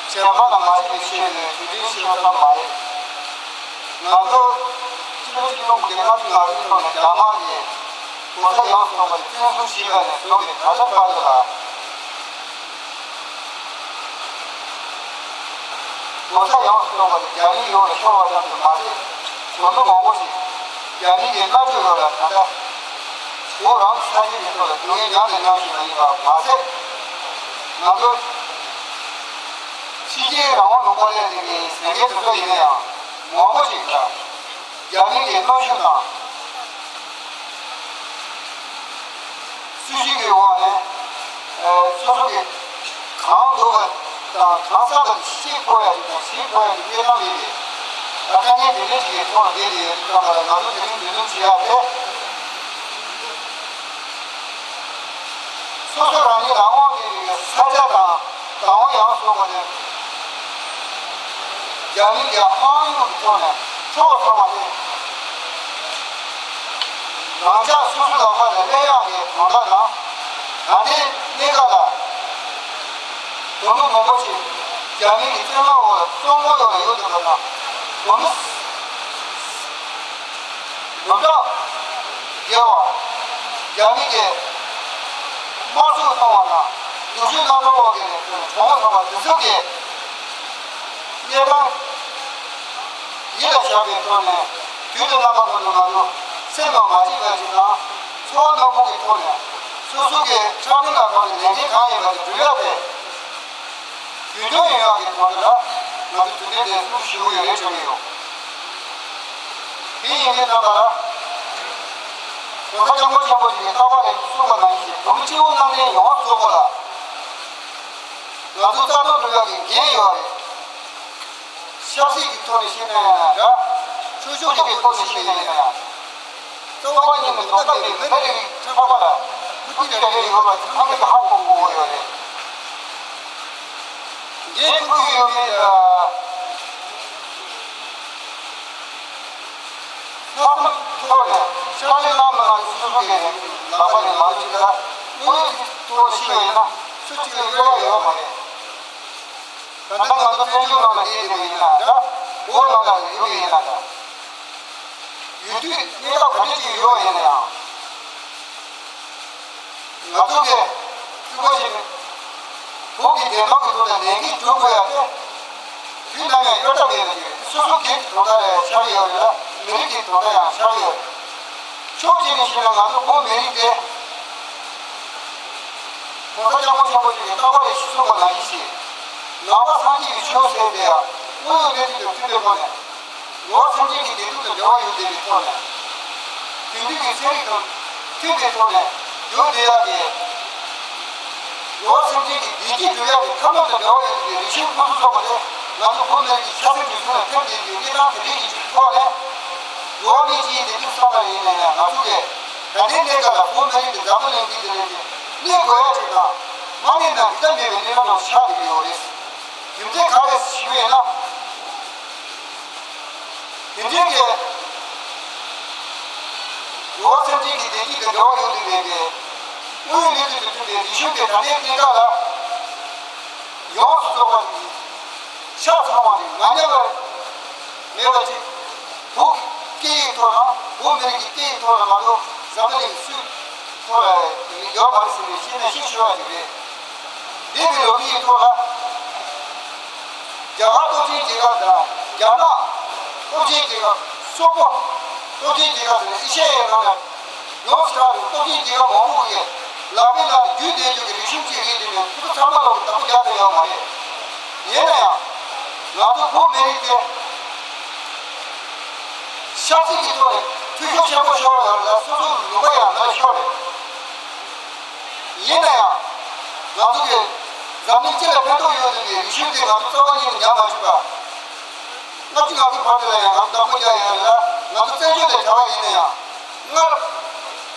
གཞན་པ་ལ་མ་ཤེས་པའི་ཆེད་ནས་དུས་དྲན་ཞུ་ཡ་ཙམ་མ་རེད། ང་ཚོ་སྤྱི་ལོ་ཆིག་སྟོང་དགུ་བརྒྱ་ལྔ་བཅུ་ང་དགུའི་ཐོག་ནས་རྒྱ་དམར་གྱིས་གོ་ས་ཡོངས་སུ་རྫོགས་པ་དེ་བཙན་བཟུང་བྱས་པ་ནས་བཟུང་སྟེ་ད་ལྟ་བར་དུ་ལ། གོ་ས་ཡོངས་སུ་རྫོགས་པ་དེ་རྒྱ་མིའི་འོག་ལ་ཤོར་བ་ཙམ་དུ་མ་ཟད། གོ་ས་མང་པོ་ཞིག་རྒྱ་མི་གི་མནར་གཅོད་འོག་ལ་ད་ལྟ་བོད་རང་གི་ས་ཆ་གི་ཐོག་ལ་སྡུག་བསྔལ་མྱངས་ནས་མྱངས་བཞིན་པ་ཡིན་པ་མ་ཟད། ང་ཚོ་ཕྱི་རྒྱལ་རང་དབང་ལུང་པ་ལ་སླེབས་པའི་གཞོན་སྐྱེས་དེ་ཚོ་ཡིན་ན་ཡང་མང་པོ་ཞིག་ལ་རྒྱ་མི་གི་གནོན་ཤུགས་དང་སྲིད་ཇུས་ཀྱི་འོག་ནས་སོ་སོ་གི་གང་འདོད་པ་དང་གང་བསམ་པ་བཤད་དགོས་ཡ་ཞིག་དང་བྱེད་དགོས་ཡ་ཞིག་གནས་སྟངས་ཡིན་པས། ད་དཀའ་ངལ་དེ་འདྲ་ཞིག་གི་ཐོག་བསྡད་ཡོད་དུས་ཙམ་པ་ལ་ང་ཚོ་དེ་རིང་འདུ་འཛོམས་བྱེད་ཡ་དེ། སོ་སོ་རང་ཉིད་ལ་དབང་ཡོད་པའི་ས་ཆ་དང་བདག་དབང་ཡག་སོང་བ་ནས། རྒྱ་མི་གི་དབང་ཡོད་ཀྱི་ཐོག་ནས་འཕྲོག་སོང་བ་དེ། རང་ཅག་སོ་སོའི་ལག་པ་ལ་སླེབས་ཡག་གི་དོན་དག་དང་། ད་ལྟའི་གནས་སྐབས་ལ་བོད་མི་མང་པོ་ཞིག་རྒྱ་མི་གི་བཙོན་ཁང་འོག་ལ་བཙོན་ཁང་འོག་ལ་ཡོད་འདུག་པ་དང་། བོད་མི་འབུམ་ཕྲག་བརྒལ་བ་རྒྱ་མི་གིས་དམར་གསོད་གཏོང་བ་དང་སྡུག་སྦྱོང་གནང་གྲབས་འོག་གི་གྲོངས་ཐུབ་པ་འདི་ཚོ་གི་གནས་སྟངས་ཡིད་ལ་བཞག་པའི་ཐོག་ནས། དུས་དང་རྣམ་པ་ཀུན་ཏུ་ང་ཚོ་སེམས་ལ་མ་བརྗེད་པ་ཞིག་དང་། ཚོར་བ་སྣ་མང་གི་ཐོག་ནས་སོ་སོ་གི་ཕྲག་དོན་ལ་དགོངས་ནས་ལས་འགན་གང་ཡིན་པ་དེ་སྒྲུབ་ཡག་དེ་རྒྱུན་འཁྱོངས་ཡོང་ཡག་གི་དོན་དུ་ལ་ང་ཚོ་དུས་དྲན་དེ་སྲུང་ཞུ་གི་ཡོད་རེད་དྲན་གྱི་ཡོད། དེ་ཡིན་དུས་ཙམ་པ་ལ། གོང་ས་སྐྱབས་མགོན་ཆེན་པོ་ཞིག་གིས་རྟག་པར་རེ་གསུངས་པ་ནང་བཞིན་བོད་མི་སྤྱི་བོ་གནམ་བསྟན་ཡོངས་རྫོགས་པ་ལ། ང་ཚོ་རྩ་དོན་སྒྲུབ་ཡག་གི་འགན་ཡོད་རེད། ཆབ་སྲིད་ཀྱི་ཐོག་ནས་བཤད་ན་ཡང་འདྲ། ཆོས་ཕྱོགས་ཀྱི་ཐོག་ནས་བཤད་ན་ཡང་འདྲ། རྩ་བ་ཉིད་ནས་ཐོག་མཐའ་མེད་མི་རེ་རེ་ཚང་མ་ལ་ཐུགས་རྗེ་ཆེ་ཡོད་པ་ཚང་མས་ཧ་གོ་དགོས་ཡོད་རེད། འགན་འཁུར་ཡོད་མེད་ལ། ལྷག་བསམ་ཐོག་ནས་ཕྱག་ལས་གནང་མི་ལ་སོ་སོ་གི་ལག་པ་ནས་མ་བྱེད་ལ་དངོས་ཡོད་ཀྱི་ཐོག་ཤེས་པ་ཡིན་ན་སུ་གཅིག་ལ་གཡོལ་བ་ཡོད་མ་རེད། ད་ལྟ་ང་ཚོ་བཙན་བྱོལ་ནང་ལ་བསྡད་བསྡད་པ་ཡིན་ན་འདྲ། བོད་ནང་ལ་ཡོད་པ་ཡིན་ན་འདྲ། ཡུལ་དུས་གནས་སྐབས་ག་འདྲ་ཅིག་ཡོད་པ་ཡིན་ན་ཡང་། ང་ཚོ་གིས་བརྩི་བཀུར་བྱེད་མི་བོད་ཀྱི་བདེན་དཔང་གི་ཐོག་ནས་ལས་འགན་སྒྲུབ་དགོས་ཡ་དེ། དུས་ནམ་ཡང་གཡོལ་ཐབས་མེད་པ་ཞིག་རེད། སོ་སོ་སྒེར་གྱི་དོན་དག་ལ་ཆགས་ཡོད་རེད་ལ། མི་རིགས་ཀྱི་དོན་དག་ཡང་ཆགས་ཡོད་རེད། ཕྱོགས་གཅིག་ནས་བཤད་ན་ང་ཚོ་བོད་མི་རིགས་དེ། གོང་ས་སྐྱབས་མགོན་ཆེན་པོ་ཞིག་གིས་རྟག་པར་རེ་གསུངས་པ་ནང་བཞིན་བྱས། ནང་པ་སངས་རྒྱས་ཀྱི་ཆོས་ཟེར་དེ་ཡང་དངོས་ཡོད་གནས་ཚུལ་དང་མཐུན་པའི་སྒོ་ནས། འགྲོ་བ་སེམས་ཅན་གྱི་བདེ་སྡུག་དང་འབྲེལ་བ་ཡོད་བསྡད་པའི་ཐོག་ནས། དེང་དུས་ཀྱི་ཚན་རིག་དང་མཐུན་པའི་ཐོག་ནས་ཡོད་བསྡད་ཡག་གི། འགྲོ་བ་སེམས་ཅན་གྱི་བདེ་སྐྱིད་སྒྲུབ་ཡག་གི་ཐབས་ལམ་དང་འབྲེལ་བ་ཡོད་བསྡད་པའི་རིག་གཞུང་ཁོང་ཚོ་ཚོགས་པ་དེ་ང་ཚོ་བོད་མི་རིགས་ཀྱི་ཆབ་སྲིད་འགྲོ་སོང་ལ་ཐེབས་བསྡད་པའི་གནས་སྟངས་དེ་འདྲའི་གི་ཐོག་ནས། འགྲོ་བ་མི་གཅིག་ཡིན་བསྡད་དུས་ཙམ་པ་ཡིན་ན་ཡང་ང་ཚོ་གིས་ད་ལྟའི་གནས་སྐབས་ལ་བོད་མི་རིགས་ཀྱི་འཛམ་བུ་གླིང་འདི་དེ་ལས་ཀྱི་གནས་དགོས་ཡ་ཅིག་དང་། མ་གནས་ན་འདི་ལྟར་མེད་པའི་གནས་སྟངས་ནང་ཆགས་བསྡད་ཀྱི་ཡོད་རེད། རྒྱུ་མཚན་ག་རེ་ཞུས་པ་ཡིན་ན། དེ་འདྲའི་གི་འགྲོ་བ་སེམས་ཅན་གྱི་བདེ་སྐྱིད་དང་འབྲེལ་བ་ཡོད་དེ་མེད་པའི་དངོས་ཡོད་གནས་ཚུལ་དང་མཐུན་པའི་རིག་གཞུང་དེ་ད་ལྟའི་གནས་སྐབས་ལ་ཡོངས་སུ་རྫོགས་པ་ཆ་ཚང་བ་རེད། མ་ཉམས་པ་མེད་པ་ཅིག་བོད་ཀྱི་སྐད་ཡིག་ཐོག་ལ། བོད་མི་རིགས་ཀྱི་སྐད་ཡིག་ཐོག་ལ་མ་གཏོགས་འཛམ་བུ་གླིང་སུའི་ཐོག་ལ་ཡོད་མ་རེད་ཟེར་ནས་བཤད་ན་ཤེས་ཆོག་པ་ཞིག་རེད། འདས་པའི་ལོ་རྒྱུས་ཀྱི་ཐོག་ལ། རྒྱ་གར་སྟོབས་ཆེན་རྒྱལ་ཁབ་དང་རྒྱ་ནག་སྟོབས་ཆེན་རྒྱལ་ཁབ། སོག་པོ་སྟོབས་ཆེན་རྒྱལ་ཁབ་ཟེར་ནས་ཨེ་ཤ་ཡའི་ནང་ལ་ཡོངས་སུ་གྲགས་པའི་སྟོབས་ཆེན་རྒྱལ་ཁབ་མང་པོ་གིས་ལག་པའི་ནང་ལ་རྒྱུད་སྡོད་རྒྱུ་གི་རིག་གཞུང་ཅིག་རེད་དེ་ནས་ཁོ་ཚོ་ཚང་མ་ལ་བདག་པོ་རྒྱག་ཐུབ་ཡོད་མ་རེད། ཡིན་ན་ཡང་ང་ཚོ་བོད་མི་རིགས་དེ་ཆབ་སྲིད་ཀྱི་ཐོག་ནས་འཐུས་ཤོར་ཆེན་པོ་ཤོར་ཡོད་རེད་ལ། སོ་སོའི་ལུང་པ་ཡང་ལ་ཤོར་རེད། ཡིན་ན་ཡང་ང་ཚོ་གི་འཛམ་གླིང་སྤྱི་ལ་ཕན་ཐོགས་ཡོད་པའི་རིག་གཞུང་དེ་ང་ཚོ་རྩ་བ་ཉིད་ནས་ཉམས་མ་བཅུག་པ། ལྔ་བཅུ་ང་དགུའི་བར་དུ་ལ་ཡང་ང་ཚོ་བདག་པོ་རྒྱག་ཡོད་རེད་ལ། ང་ཚོ་བཙན་བྱོལ་ནས་གྲྭ་པ་ཡིན་ན་ཡང་སྔར་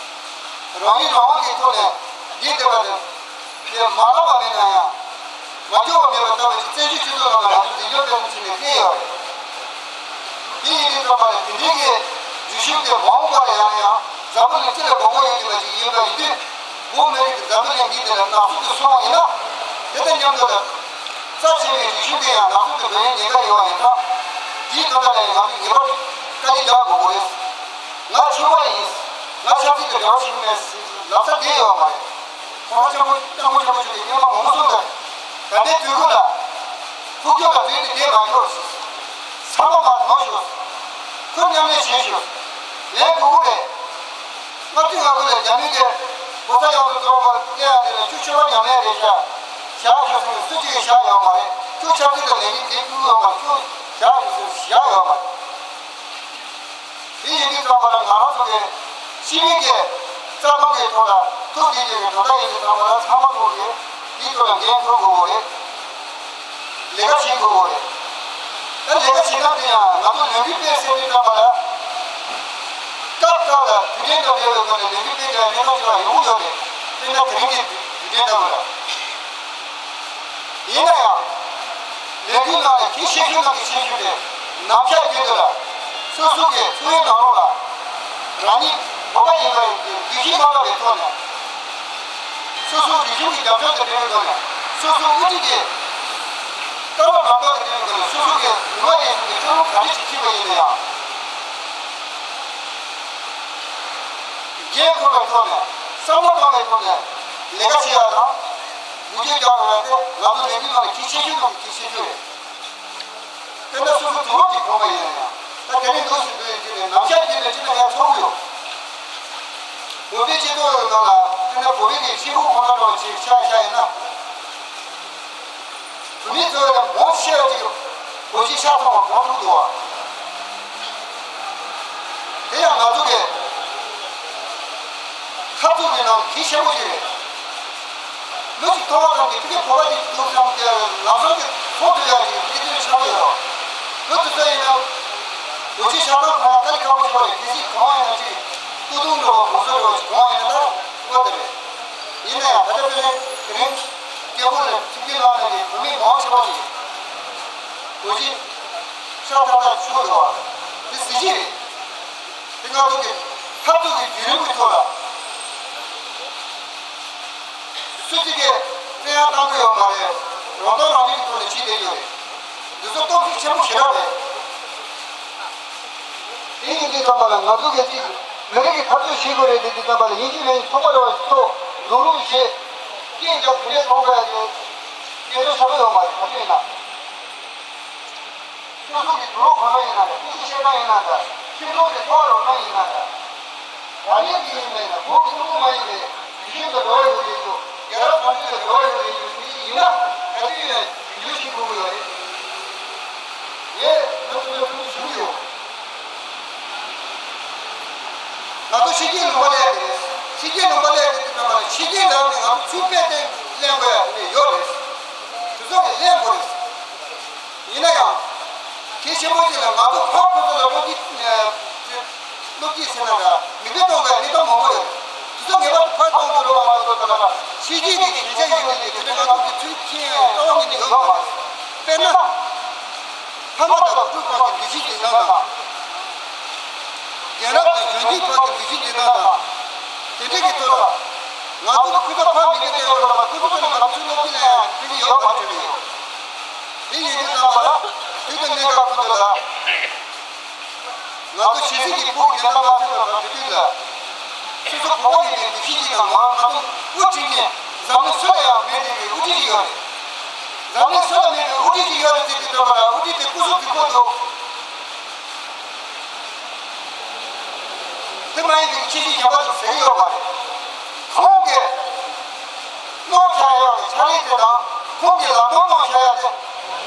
རང་ཡུལ་རང་དབང་གི་ཐོག་ནས་འདི་བསྡད་པ་དེ་དེ་མ་རག་པ་མེད་ན་ཡང་མ་འགྱུར་བ་མེད་པ་ལྟ་བུ་ཞིག་བཙན་བྱོལ་སྤྱི་ཚོགས་ནང་ལ་ང་ཚོ་འཛིན་སྐྱོང་སྤེལ་གསུམ་བྱས་ནས་སླེབས་ཡོད་རེད། དེ་ཡིན་དུས་ཙམ་པ་ལ་དེ་འདྲའི་གི་རྒྱུ་ཤུགས་དེ་མ་འོངས་པར་ཡང་ཡང་འཛམ་བུ་གླིང་སྤྱི་ལ་དགོངས་པ་ཡོད་ཀྱི་པ་ཞིག་ཡིན་པ་ཡིན་དུས། བོད་མི་རིགས་ཀྱི་འཛམ་བུ་གླིང་འདི་དེ་ལ་ནག་ཚོགས་སུ་སོང་བ་ཡིན་ན། དེ་དང་མཉམ་དུ་ལ་རྩ་ཆེ་བའི་རིག་གཞུང་དེ་ཡང་ནག་ཚོགས་ཀྱི་འགྲོ་ཡའི་ཉེན་ཁ་ཡོད་པ་ཡིན་ཙང་། དེའི་དོན་དག་ལ་ཡང་ང་ཚོས་ངེས་པར་དུ་དཀའ་ལས་རྒྱག་དགོས་ཀྱི་རེད། ང་ཆོས་པ་ཡིན། ང་ཆབ་སྲིད་ཀྱི་འབྲེལ་བ་ཞིག་མེད་ཟེར་ལབ་ས་དེ་ཡོད་མ་རེད། ཁོང་ཆེན་པོ་སྐྱབས་མགོན་ཆེན་པོ་མཆོག་གིས་སྔོན་མ་ངོ་སོང་དང་། ད་ལྟའི་དུས་འཁོར་ལ་ཕུགས་རྒྱང་ལ་བུད་དེ་བསྡད་མ་ཤོག། ཚང་མ་མར་ལོངས་ཤོག། ཁུར་མཉམ་ལེན་བྱེད་ཤོག། ལས་དགོས་ཀྱི་རེད། ལྔ་བཅུ་ང་དགུ་ལ་རྒྱ་མི་གིས་གོ་ས་ཡག་ཏུ་འགྲོ་བར་སླེབས་ཡག་དེ་ལ་ཁྱོད་ཆོས་པ་ཉམས་ལེན་རེད་ཤག། བཞག་ཤོག་ཟེར་ནས་སུ་གཅིག་གིས་བཞག་ཡོད་མ་རེད། ཁྱོད་ཆབ་སྲིད་ལ་ལས་འགན་འདེད་ཐུབ་ཡོད་མ་རེད། ཁྱོད་བཞག་ཤོག་ཟེར་ནས་བཞག་ཡོད་མ་རེད། དེ་ཡིན་དུས་ཙམ་པ་ལ་ང་རང་ཚོ་གི་སྤྱི་མི་གི་རྩ་དོན་གི་ཐོག་ལ་ཐུགས་དགྱེས་ཀྱི་དོན་དག་ཡིན་དུས་ཙམ་པ་ལ་ཚང་མ་ཚོ་གི་དེའི་ཐོག་ལ་འགན་འཁུར་དགོས་པ་རེད། ལས་ཀ་བྱེད་དགོས་པ་རེད། ད་ལས་ཀ་བྱེད་སྟངས་དེ་ཡང་ང་ཚོ་ལས་འགུལ་སྤེལ་ཟེར་དུས་ཙམ་པ་ལ། སྐབས་སྐབས་ལ་དུས་དྲན་དང་འབྲེལ་བའི་སྒོ་ནས་ལས་འགུལ་སྤེལ་དགོས་པའི་གནས་སྟངས་ཤིག་ལ་ཡོང་གི་ཡོད་རེད། དཔེར་ན་དེ་རིང་གི་དུས་དྲན་ལྟ་བུ་ལ། ཡིན་ན་ཡང་། ལས་འགུལ་ནང་ལ་གལ་ཆེ་ཤོས་ནང་གི་ཆེ་ཤོས་དེ་ནམ་ཞག་རྒྱུན་དུ་ལ་སོ་སོ་གི་འཚོ་བའི་ནང་ལོགས་ལ་རང་ཉིད་བོད་པ་ཡིན་པའི་འདུ་ཤེས་མ་འགག་པའི་ཐོག་ནས། སོ་སོའི་རིག་གཞུང་གི་རྒྱབ་ལྗོངས་དང་འབྲེལ་བའི་སྒོ་ནས། སོ་སོའི་དབུ་ཁྲིད་ཀྱི་བཀའ་སློབ་ལམ་སྟོན་དང་འབྲེལ་བའི་སྒོ་ནས། སོ་སོ་གི་ནུས་པ་ཡོད་ཚད་ཀྱིས་སྤྱི་ནོར་ག་རེ་བྱེད་ཀྱི་ཡོད་ན་ཡང་། འགན་འཁུར་བའི་ཐོག་ནས། བསམ་བློ་བཏང་བའི་ཐོག་ནས་ལས་ཀ་བྱེད་ཡག་དང་། འགུལ་སྐྱོད་རྒྱག་དགོས་པ་དེ་ང་ཚོ་ལས་འགུལ་ནང་ལ་གལ་ཆེ་ཤོས་དང་གལ་ཆེ་ཤོས་རེད། དཔེར་ན་སོ་སོ་དུག་ལོག་ཅིག་གོན་པ་ཡིན་ན་ཡང་། ད་དེ་རིང་འདུག་སེ་འདུག་ཡིན་དུས་ནས་ནམ་ཞག་རྒྱུན་ནས་ཅི་ལ་ཡང་ཚོར་གི་ཡོད། བོད་པའི་སྤྱི་ཚོགས་ནང་ལ་དཔེར་ན་བོད་པའི་གི་ཤེས་ཁུངས་ཁོ་ན་འདྲ་བ་ཅིག་ཆགས་ཤག་ཡིན་ན། བོད་མི་ཚོ་ཡང་མང་ཆེ་བ་ཅིག་བོད་ཆས་ཤ་ཚ་བ་གོན་ཐུབ་འདུག་བ། དེ་ཡང་ང་ཚོ་གི་འཐབ་རྩོད་ཀྱི་ནང་གལ་ཆེན་པོ་ཞིག་རེད། མི་གཅིག་མཐོང་བ་ཙམ་གྱིས་ཕ་གི་བོད་པ་དེ་འདུག་བསམ་སྟེ་ལམ་སང་གི་མཐོང་ཐུབ་ཡག་གི་གནད་དོན་ཆགས་ཀྱི་ཡོད། བོད་དུ་ཚོ་ཡིན་ན་བོད་ཆས་ཤ་ཚ་གོན་ཡག་དཀའ་ལས་ཁག་པོ་ཞིག་རེད། གལ་སྲིད་གོན་ཡིན་ན་ཅིག་སྟོད་ཐུང་འདྲ་བོ་གོང་ས་འདྲ་བོ་ཞིག་གོན་ཡིན་ན་ད་ཁོ་དེ་རེད། ཡིན་ན་ཡང་ད་ལྟ་དཔེར་ན་དེ་རིང་སྐད་འབོད་ལ་ཐུགས་རྗེ་གནང་ནས་བོད་མི་མང་ཆེ་བ་ཞིག་བོད་ཆས་ཤ་ཚ་ཚ་ཞུ་འདུག་བ། དེ་གཟི་བརྗིད་རེད། དེ་ང་ཚོ་གི་འཐབ་རྩོད་ཀྱི་བརྒྱུད་རིམ་གྱི་ཐོག་ལ། སུ་གཅིག་གིས་བཙན་གཡེམ་བཏང་གི་ཡོད་མ་རེད། རང་སྟོབས་རང་བདེ་གི་ཐོག་ནས་བྱེད་བསྡད་ཡོད་རེད། འདི་ཚོ་སྟོབས་ཤུགས་ཆེན་པོ་ཞེ་དྲག་རེད། དེ་ཡིན་དུས་ཙམ་པ་ལ་ང་ཚོ་གི་གཅིག་མི་རིགས་ཀྱི་འཐབ་རྩོད་བྱེད་དགོས་རེད། དེ་དུས་ཙམ་པ་ལ་ཡིན་གཅིག་མིན་གཅིག་ཚོགས་པ་རེ་བ་ཞིག་ཐོག་འཛོམས་རོགས་བྱེད། རྐྱེན་རྒྱག་དེ་འདྲའི་ཚོགས་པ་ཡོད་སྐད་འབོད་བྱ་དགོས་ཡོད་མ་རེད། ག་ཚོད་ཡིན་ན། སོ་སོ་གི་དུག་ལོག་གོན་པ་ཡིན་ན་འདྲ། སྐུ་ཚེ་ཤེས་པ་ཡིན་ན་འདྲ། ཁྱིམ་ཚང་གི་ཐོག་རོགས་པ་ཡིན་ན་འདྲ། རང་ཉིད་ཀྱི་ཡིན་པ་ཡིན་ན་བོད་ཀྱི་ཐུན་མོང་མ་ཡིན་པའི་རིག་གཞུང་དང་འབྲེལ་བ་ཡོད་རེད་འདུག་རྒྱལ་རབས་དང་ཆོས་དང་འབྲེལ་བ་ཡོད་རེད་འདུག་དེ་ཡིན་ན་ག་དུས་ཡིན་ན་རྒྱུན་འཁྱོངས་བྱེད་དགོས་ཀྱི་ཡོད་རེད། ངས་ང་ཚོ་ལ་ཐུགས་ཞུ་གི་ཡོད། ང་ཚོ་ཕྱི་རྒྱལ་ལུང་པ་སླེབས་ཏེ། ཕྱི་རྒྱལ་ལུང་པ་སླེབས་ཏེ་དུས་ཙམ་པ་ལ་ཕྱི་རྒྱལ་ལ་ནི་ང་ཚོ་ཚུར་ཕེབས་ཏེ་གླེང་དགོས་ཡ་དེ་འདྲ་ཡོད་རེད། དེ་ཚོ་གི་གླེང་དགོས་རེད། ཡིན་ན་ཡང་། གལ་ཆེན་པོ་ཅིག་ལ་ང་ཚོ་ཕར་ཁོ་ཚོ་ལ་བློ་སྐྱེད་ཨ། བློ་སྐྱེད་ཟེར་ན་འདྲ་མིག་དཔེ་གཏོང་དགོས་གནས་སྟངས་མང་པོ་ཡོད། དེ་ཚོ་ངེས་པར་དུ་ཕར་གཏོང་དགོས་རེད་བ། ང་ཚོ་ལ་ཕྱི་རྒྱལ་གྱི་ཞན་ཆ་ཡོད་མཁན་དེ་དེ་འདྲ་ང་ཚོ་གི་ཚུལ་མཁྱེན་རྩ་བ་ཉིད་ནས་ཡོད་མ་རེད། དཔེར་ན། ཕ་མ་དང་བུ་ཕྲུག་བར་གྱི་འདུ་ཤེས་འཛིན་སྟངས་དང་། རྒན་རབས་དང་གཞོན་སྐྱེས་བར་གྱི་འདུ་ཤེས་འཛིན་སྟངས་དང་། དེ་འདྲ་གི་ཐོག་ལ། ང་ཚོ་ལ་ཁུ་ཚ་ཕར་མི་འདྲ་བསྡད་ཡོད་རེད་བ། ཁུ་ཚ་ཚོ་ལ་ང་ཚོ་ཚུར་སློབ་སྟོན་ལ་ཡང་ཕན་གྱི་ཡོད་མ་རེད་དྲན་གྱི་ཡོད། དེ་ཡིན་དུས་ཙམ་པ་ལ་དུས་དང་གནས་སྐབས་ཀུན་ཏུ་ལ། ང་ཚོ་ཇི་སྲིད་ཀྱི་བོད་ཀྱི་བདེན་པ་མ་བརྩད་པ་དང་དེ་དུས་ལ། སོ་སོ་བོད་པ་ཡིན་པའི་འདུ་ཤེས་ཅིག་དང་། ང་ང་ཚོ་དབུ་ཁྲིད་མཁན་འཛམ་གླིང་སུ་ལ་ཡང་མེད་བསྡད་པའི་དབུ་ཁྲིད་ཅིག་ཡོད་རེད། འཛམ་གླིང་སུ་ལ་མེད་པའི་དབུ་ཁྲིད་ཅིག་ཡོད་རེད་ཟེར་དུས་ཙམ་པ་ལ་དབུ་ཁྲིད་དེ་སྐུ་གཟུགས་དུས་འཁོར་འདུག་དེ་མ་ཡིན་པའི་ཁྱད་ཆོས་གཞན་པ་ཅིག་ཟེར་གྱི་ཡོད་མ་རེད། ཁོང་གིས་གནང་བཞག་ཡོད་པའི་ཕྱག་ལས་དེ་དང་། ཁོང་གིས་ལམ་སྟོན་གནང་བཞག་ཡ་དེ།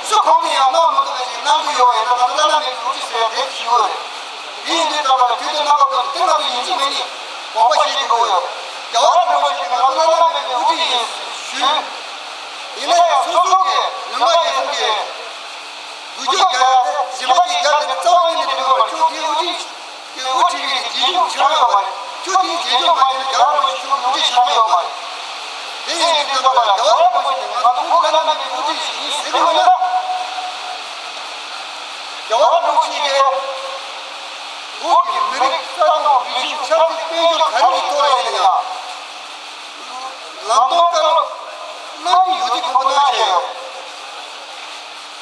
སུ་གང་གིས་ཡང་གནང་མི་ཐུབ་པ་ཞིག་གནང་གི་ཡོད་པ་ཡིན་ན། ང་ཚོ་བླ་ན་མེད་པའི་དབུ་ཁྲིད་ཟེར་ཡ་དེ་ཞིག་ཡོད་རེད། དེ་ཡིན་དུས་ཙམ་པ་ལ་དུས་དང་རྣམ་པ་ཀུན་ཏུ་དེ་ང་ཚོ་ཡིན་གཅིག་མིན་གཉིས་དགོངས་པ་བཞེས་དགོས་ཀྱི་ཡོད་རེད། རྒྱལ་བ་རིན་པོ་ཆེ་གིས་ང་ཚོ་བླ་ན་མེད་པའི་དབུ་ཁྲིད་ཡིན་ཞུས། ཡིན་ན་ཡང་སོ་སོ་གི་ལུས་ངག་ཡིད་གསུམ་གྱི་འགུལ་སྐྱོད་རྒྱག་ཡ་དེ་གཞན་པ་གིས་རྒྱག་དེ་ནི་རྩ་བ་ཉིད་ནས་འགྲིག་གི་མ་རེད། ཁྱོད་དེའི་དབུ་ཁྲིད་ཀྱི་དབུ་ཁྲིད་པའི་རྗེས་འཇུག་ཆགས་ཡོད་མ་རེད། ཆོས་དེའི་རྗེས་འཇུག་མ་ཡིན་ན་རྒྱལ་བ་རིན་པོ་ཆེ་ཁྱོད་ངོ་སྤྲོད་བྱ་མི་ཡོང་བ་རེད། དེ་ཡིན་དུས་ཙམ་པ་ལ་རྒྱལ་བ་རིན་པོ་ཆེ་ནི་ང་ཚོ་བོད་ཀྱི་བླ་ན་མེད་པའི་དབུ་ཁྲིད་ཞིག་ཡིན་ཟེར་གྱི་ཡོད་ན། རྒྱལ་བ་རིན་པོ་ཆེ་གིས་བོད་ཀྱི་མི་རིགས་རྩ་དོན་རིག་གཞུང་ཆབ་སྲིད་དཔལ་འབྱོར་ག་རེ་ཡི་ཐོག་ལ་ཡིན་ན་ཡང་། ལམ་སྟོན་བཀའ་སློབ་གནང་མྱོང་ཡོད་དུས་ཁོང་གིས་གནང་བཞག་ཡོད།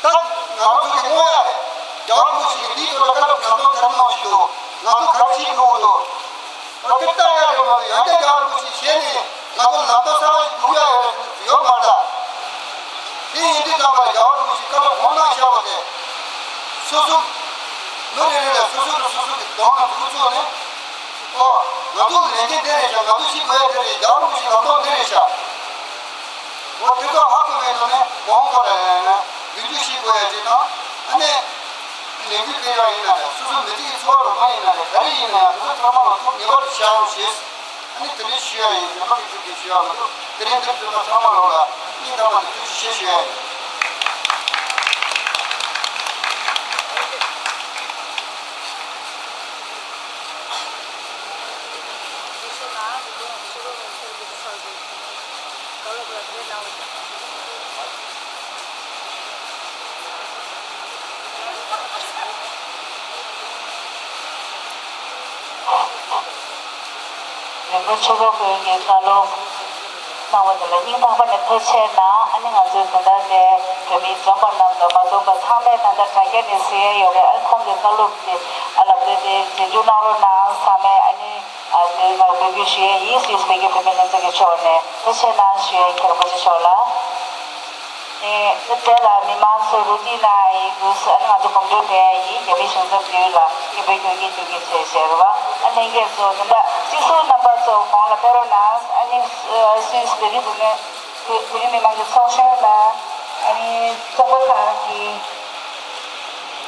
ད་ང་རང་ཚོ་གི་དངོས་ཡ་རེད། རྒྱལ་བ་རིན་པོ་ཆེ་གིས་འདིའི་ཐོག་ལ་བཀའ་སློབ་གནང་དོན་ག་རེ་གནང་བཞིན་འདུག་ང་ཚོ་ག་རེ་བྱེད་དགོས་འདུག་ཨ་དེ་ལྟ་ཡ་རེད་མ་གཏོགས་ཡང་བསྐྱར་རྒྱལ་བ་རིན་པོ་ཆེ་བྱས་ནས་ང་ཚོ་ལམ་སྟོན་གསར་པ་ཞིག་དགོས་ཡ་ཡོད་ཡོད་མ་རེད། དེ་ཡིན་དུས་ཙམ་པ་རྒྱལ་བ་རིན་པོ་ཆེས་བཀའ་སློབ་གང་གནང་བཞག་པ་དེ། སོ་སོ། མི་རེ་རེ་ལ་སོ་སོ་རུ་སོ་སོ་གི་གདོང་ལ་ཁུ་ཚུགས་ནས། ཨོ། ང་ཚོ་ལས་འགན་འདི་རེད་ཤག་ང་ཚོ་ཤེས་དགོས་ཡ་འདི་རེད། རྒྱལ་བ་རིན་པོ་ཆེའི་ལམ་སྟོན་འདི་རེད་ཤག་འོ་དེ་ཚོ་ཧ་གོ་བའི་ཐོག་ནས་གོང་ཁོ་ལ་ཡང་ཡང་རྒྱུན་སྐྱོང་བྱེད་དགོས་ཡ་ཅིག་དང་། ཨ་ནི། ལས་འགུལ་སྤེལ་ཡ་ཡིན་ན་རེད། སོ་སོ་མི་སྡེ་གི་འཚོ་བ་རོལ་མ་ཡིན་ན་རེད། ག་རེ་ཡིན་ན་ཡང་དེ་ཚོ་ཚང་མ་ལ་ཐོག་ངེས་པར་དུ་བཞག་རོགས་ཞེས། ཨ་ནི་དེ་རིང་ཞུ་ཡ་ཡིན། ཉམས་པ་གི་ཚུལ་གྱིས་ཞུ་ཡ་མ་གཏོགས། དེ་རིང་འདིར་འཛོམས་པ་ཚང་མ་ལོག་ལ་སྙིང་ཐག་པ་ནས་ཐུགས་རྗེ་ཆེ་ཞུ་ཡ་ཡིན། རིན་པོ་ཆེ་ཁོང་གིས་བཀའ་སློབ་གནང་བ་དེ་ལ་སྙིང་ཐག་པ་ནས་ཐུགས་རྗེ་ཆེ་གནང་། ཨ་ནི་ང་ཚོའི་དོན་དག་དེ་བོད་མི་འཛོམས་པ་རྣམས་དང་མ་འཛོམས་པ་ཚང་མས་ད་ལྟ་དྲ་རྒྱ་ནས་གཟིགས་ཡས་ཡོད་རེད། ཨ་ཁོང་གི་བཀའ་སློབ་དེ་ཨ་ལབ་དེ་དེ་རྗེས་འཇུག་གནང་རོགས་གནང་། ཚང་མས་ཨ་ནི་ཨ་དེ་ང་འབོད་སྐུལ་ཞུ་ཡས་ཡིན། སུད་སི་བོད་ཀྱི་བུད་མེད་ལྷན་ཚོགས་ཀྱི་ཕྱོགས་ནས་ཐུགས་རྗེ་ཆེ་གནང་ཞུ་ཡས་ཡིན། མཁན་རིན་པོ་ཆེ་མཆོག་ལ། ཨེ། དེ་ལ་མི་མང་ཚོས་རུ་ཏི་ན་ཡི་དུས་སུ་ཨ་ནི་ང་ཚོ་གོམ་བགྲོད་སྤེལ་ཡ་ཡིན། རྒྱ་མི་གཞུང་ཚབ་དེ་ལ་སྐད་འབོད་སྐྱོན་གྱི་འདུག་གི་ཚེ་ཟེར་བ། ཨ་ལྷན་རྒྱས་ཚོ་དེ་འདྲ་སྤྱི་ཚོགས་རྣམ་པ་ཚོ་གོང་ལ་ཕེབས་རོགས་གནང་། ཨ་ནི་སུད་སི་བོད་རིགས་བུད་མེད་བོད་རིགས་མི་མང་གི་ཚོགས་གཞོན་ལ་ཨ་ནི་ཚོགས་པ་ཁག་གི་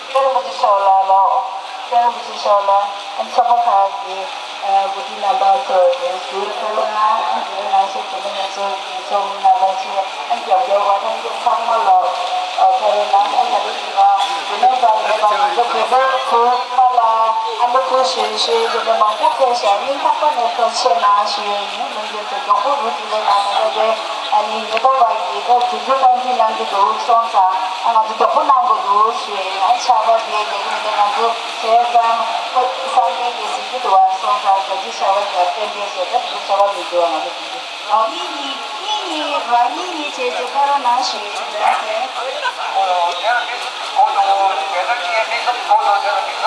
སྐྱབས་མགོན་རིན་པོ་ཆེ་མཆོག་ལ་ལོ། སྐྱབས་མགོན་རིན་པོ་ཆེ་མཆོག་ལ་ཚོགས་པ་ཁག་གི་འགོ་ཁྲིད་རྣམ་པ་ཚོ་དེ་ཟུར་ཕེབས་རོགས་གནང་། དེ་ནང་བཞིན་བུད་མེད་ལྷན་ཚོགས་ཀྱི་ཚོགས་མི་རྣམ་པ་ཚོས་ཨ་རྒྱབ་སྐྱོར་བ་ལྷན་རྒྱས་ཚང་མ་ལོ་ཕེབས་རོགས་གནང་། ཨ་ད་རེས་ཀྱི་བུད་མེད་པ་མེད་པ་ང་ཚོ་བོད་པའི་བུ་ཕ་ལ་ཨ་མ་བུ་ཞེས་ཞེས་བྱས་ནས་མང་པོ་ཕེབས་ཤག་སྙིང་ཐག་པ་ནས་ཐུགས་རྗེ་ཆེ་གནང་ཞུ་ཡས་ཡིན། ལྷན་རྒྱས་ཚོ་མགྱོགས་པོ་རུ་ཐིག་ལེ་དང་ད་ལྟ་དེ། ཨ་ནི་ཉེ་འབབ་པ་གིས་ད་དུས་ཚོད་བཏང་འཛིན་གནང་གི་འདུག་སོང་ཙང་ཨ་ང་ཚོ་མགྱོགས་པོ་གནང་དགོས་འདུག་ཞུ་ཡས་ཡིན། ཨ་ཆར་པ་དེ་རྒྱག་གི་མི་འདུག་ང་ཚོ་བྱས་ཙང་ཁོ་སངས་རྒྱས་ཀྱིས་གཟིགས་ཀྱི་འདུག་བ། སོང་ཙང་ད་ཅི་ཆར་པ་རྒྱག་ཏན་ཏན་བྱས་ད་དུས་ཆར་པ་མི་འདུག་ང་ཚོ་དེ་རང་ཉིད་ཉིད་ཉིད་ཉིད་རང་ཉིད་ཉིད་བྱས་བྱས་ཕེབས་རོགས་གནང་ཞུ་ཡས་ཡིན། ད་དེ། བོད་ཀྱི་བདག་པོ། བོད་མི་ཡིན། བོད་ཀྱི་བདག་པོ། བོད་ཀྱི་བདག་པོ།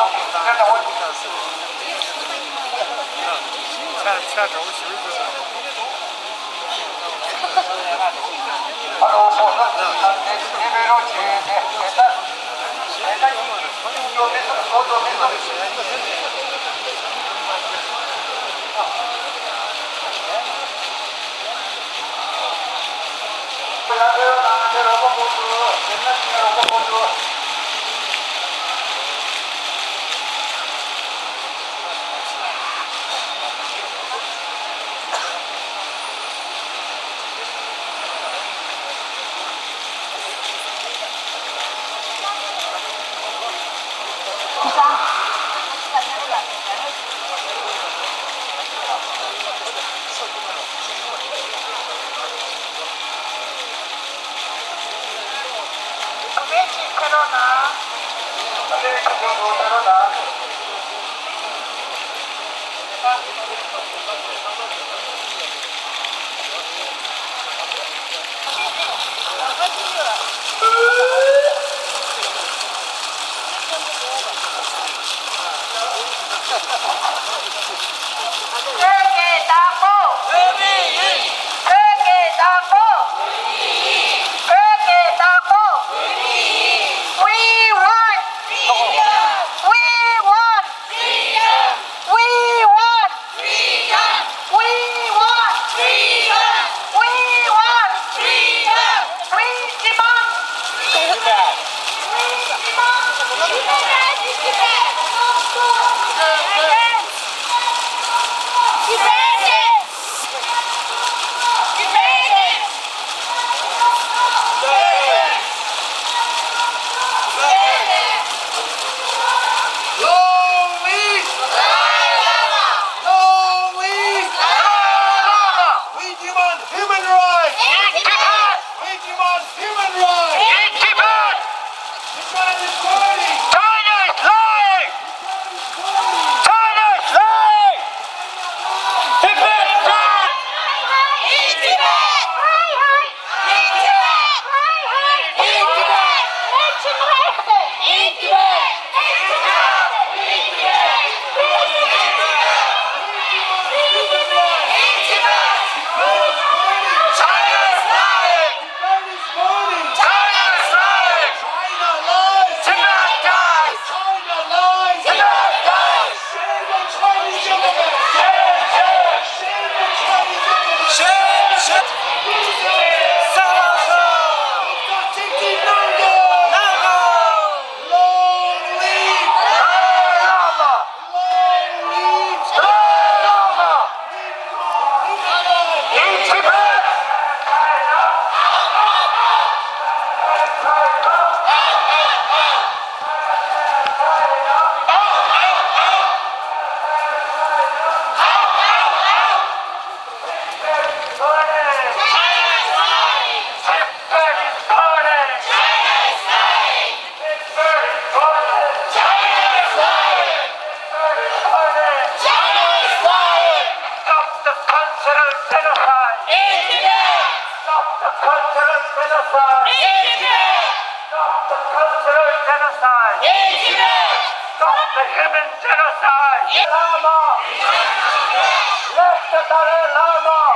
We want freedom. We want freedom. We want freedom. We Stop the cultural genocide. Stop the cultural genocide. Stop the human genocide. Lama. Let the Dalai Lama.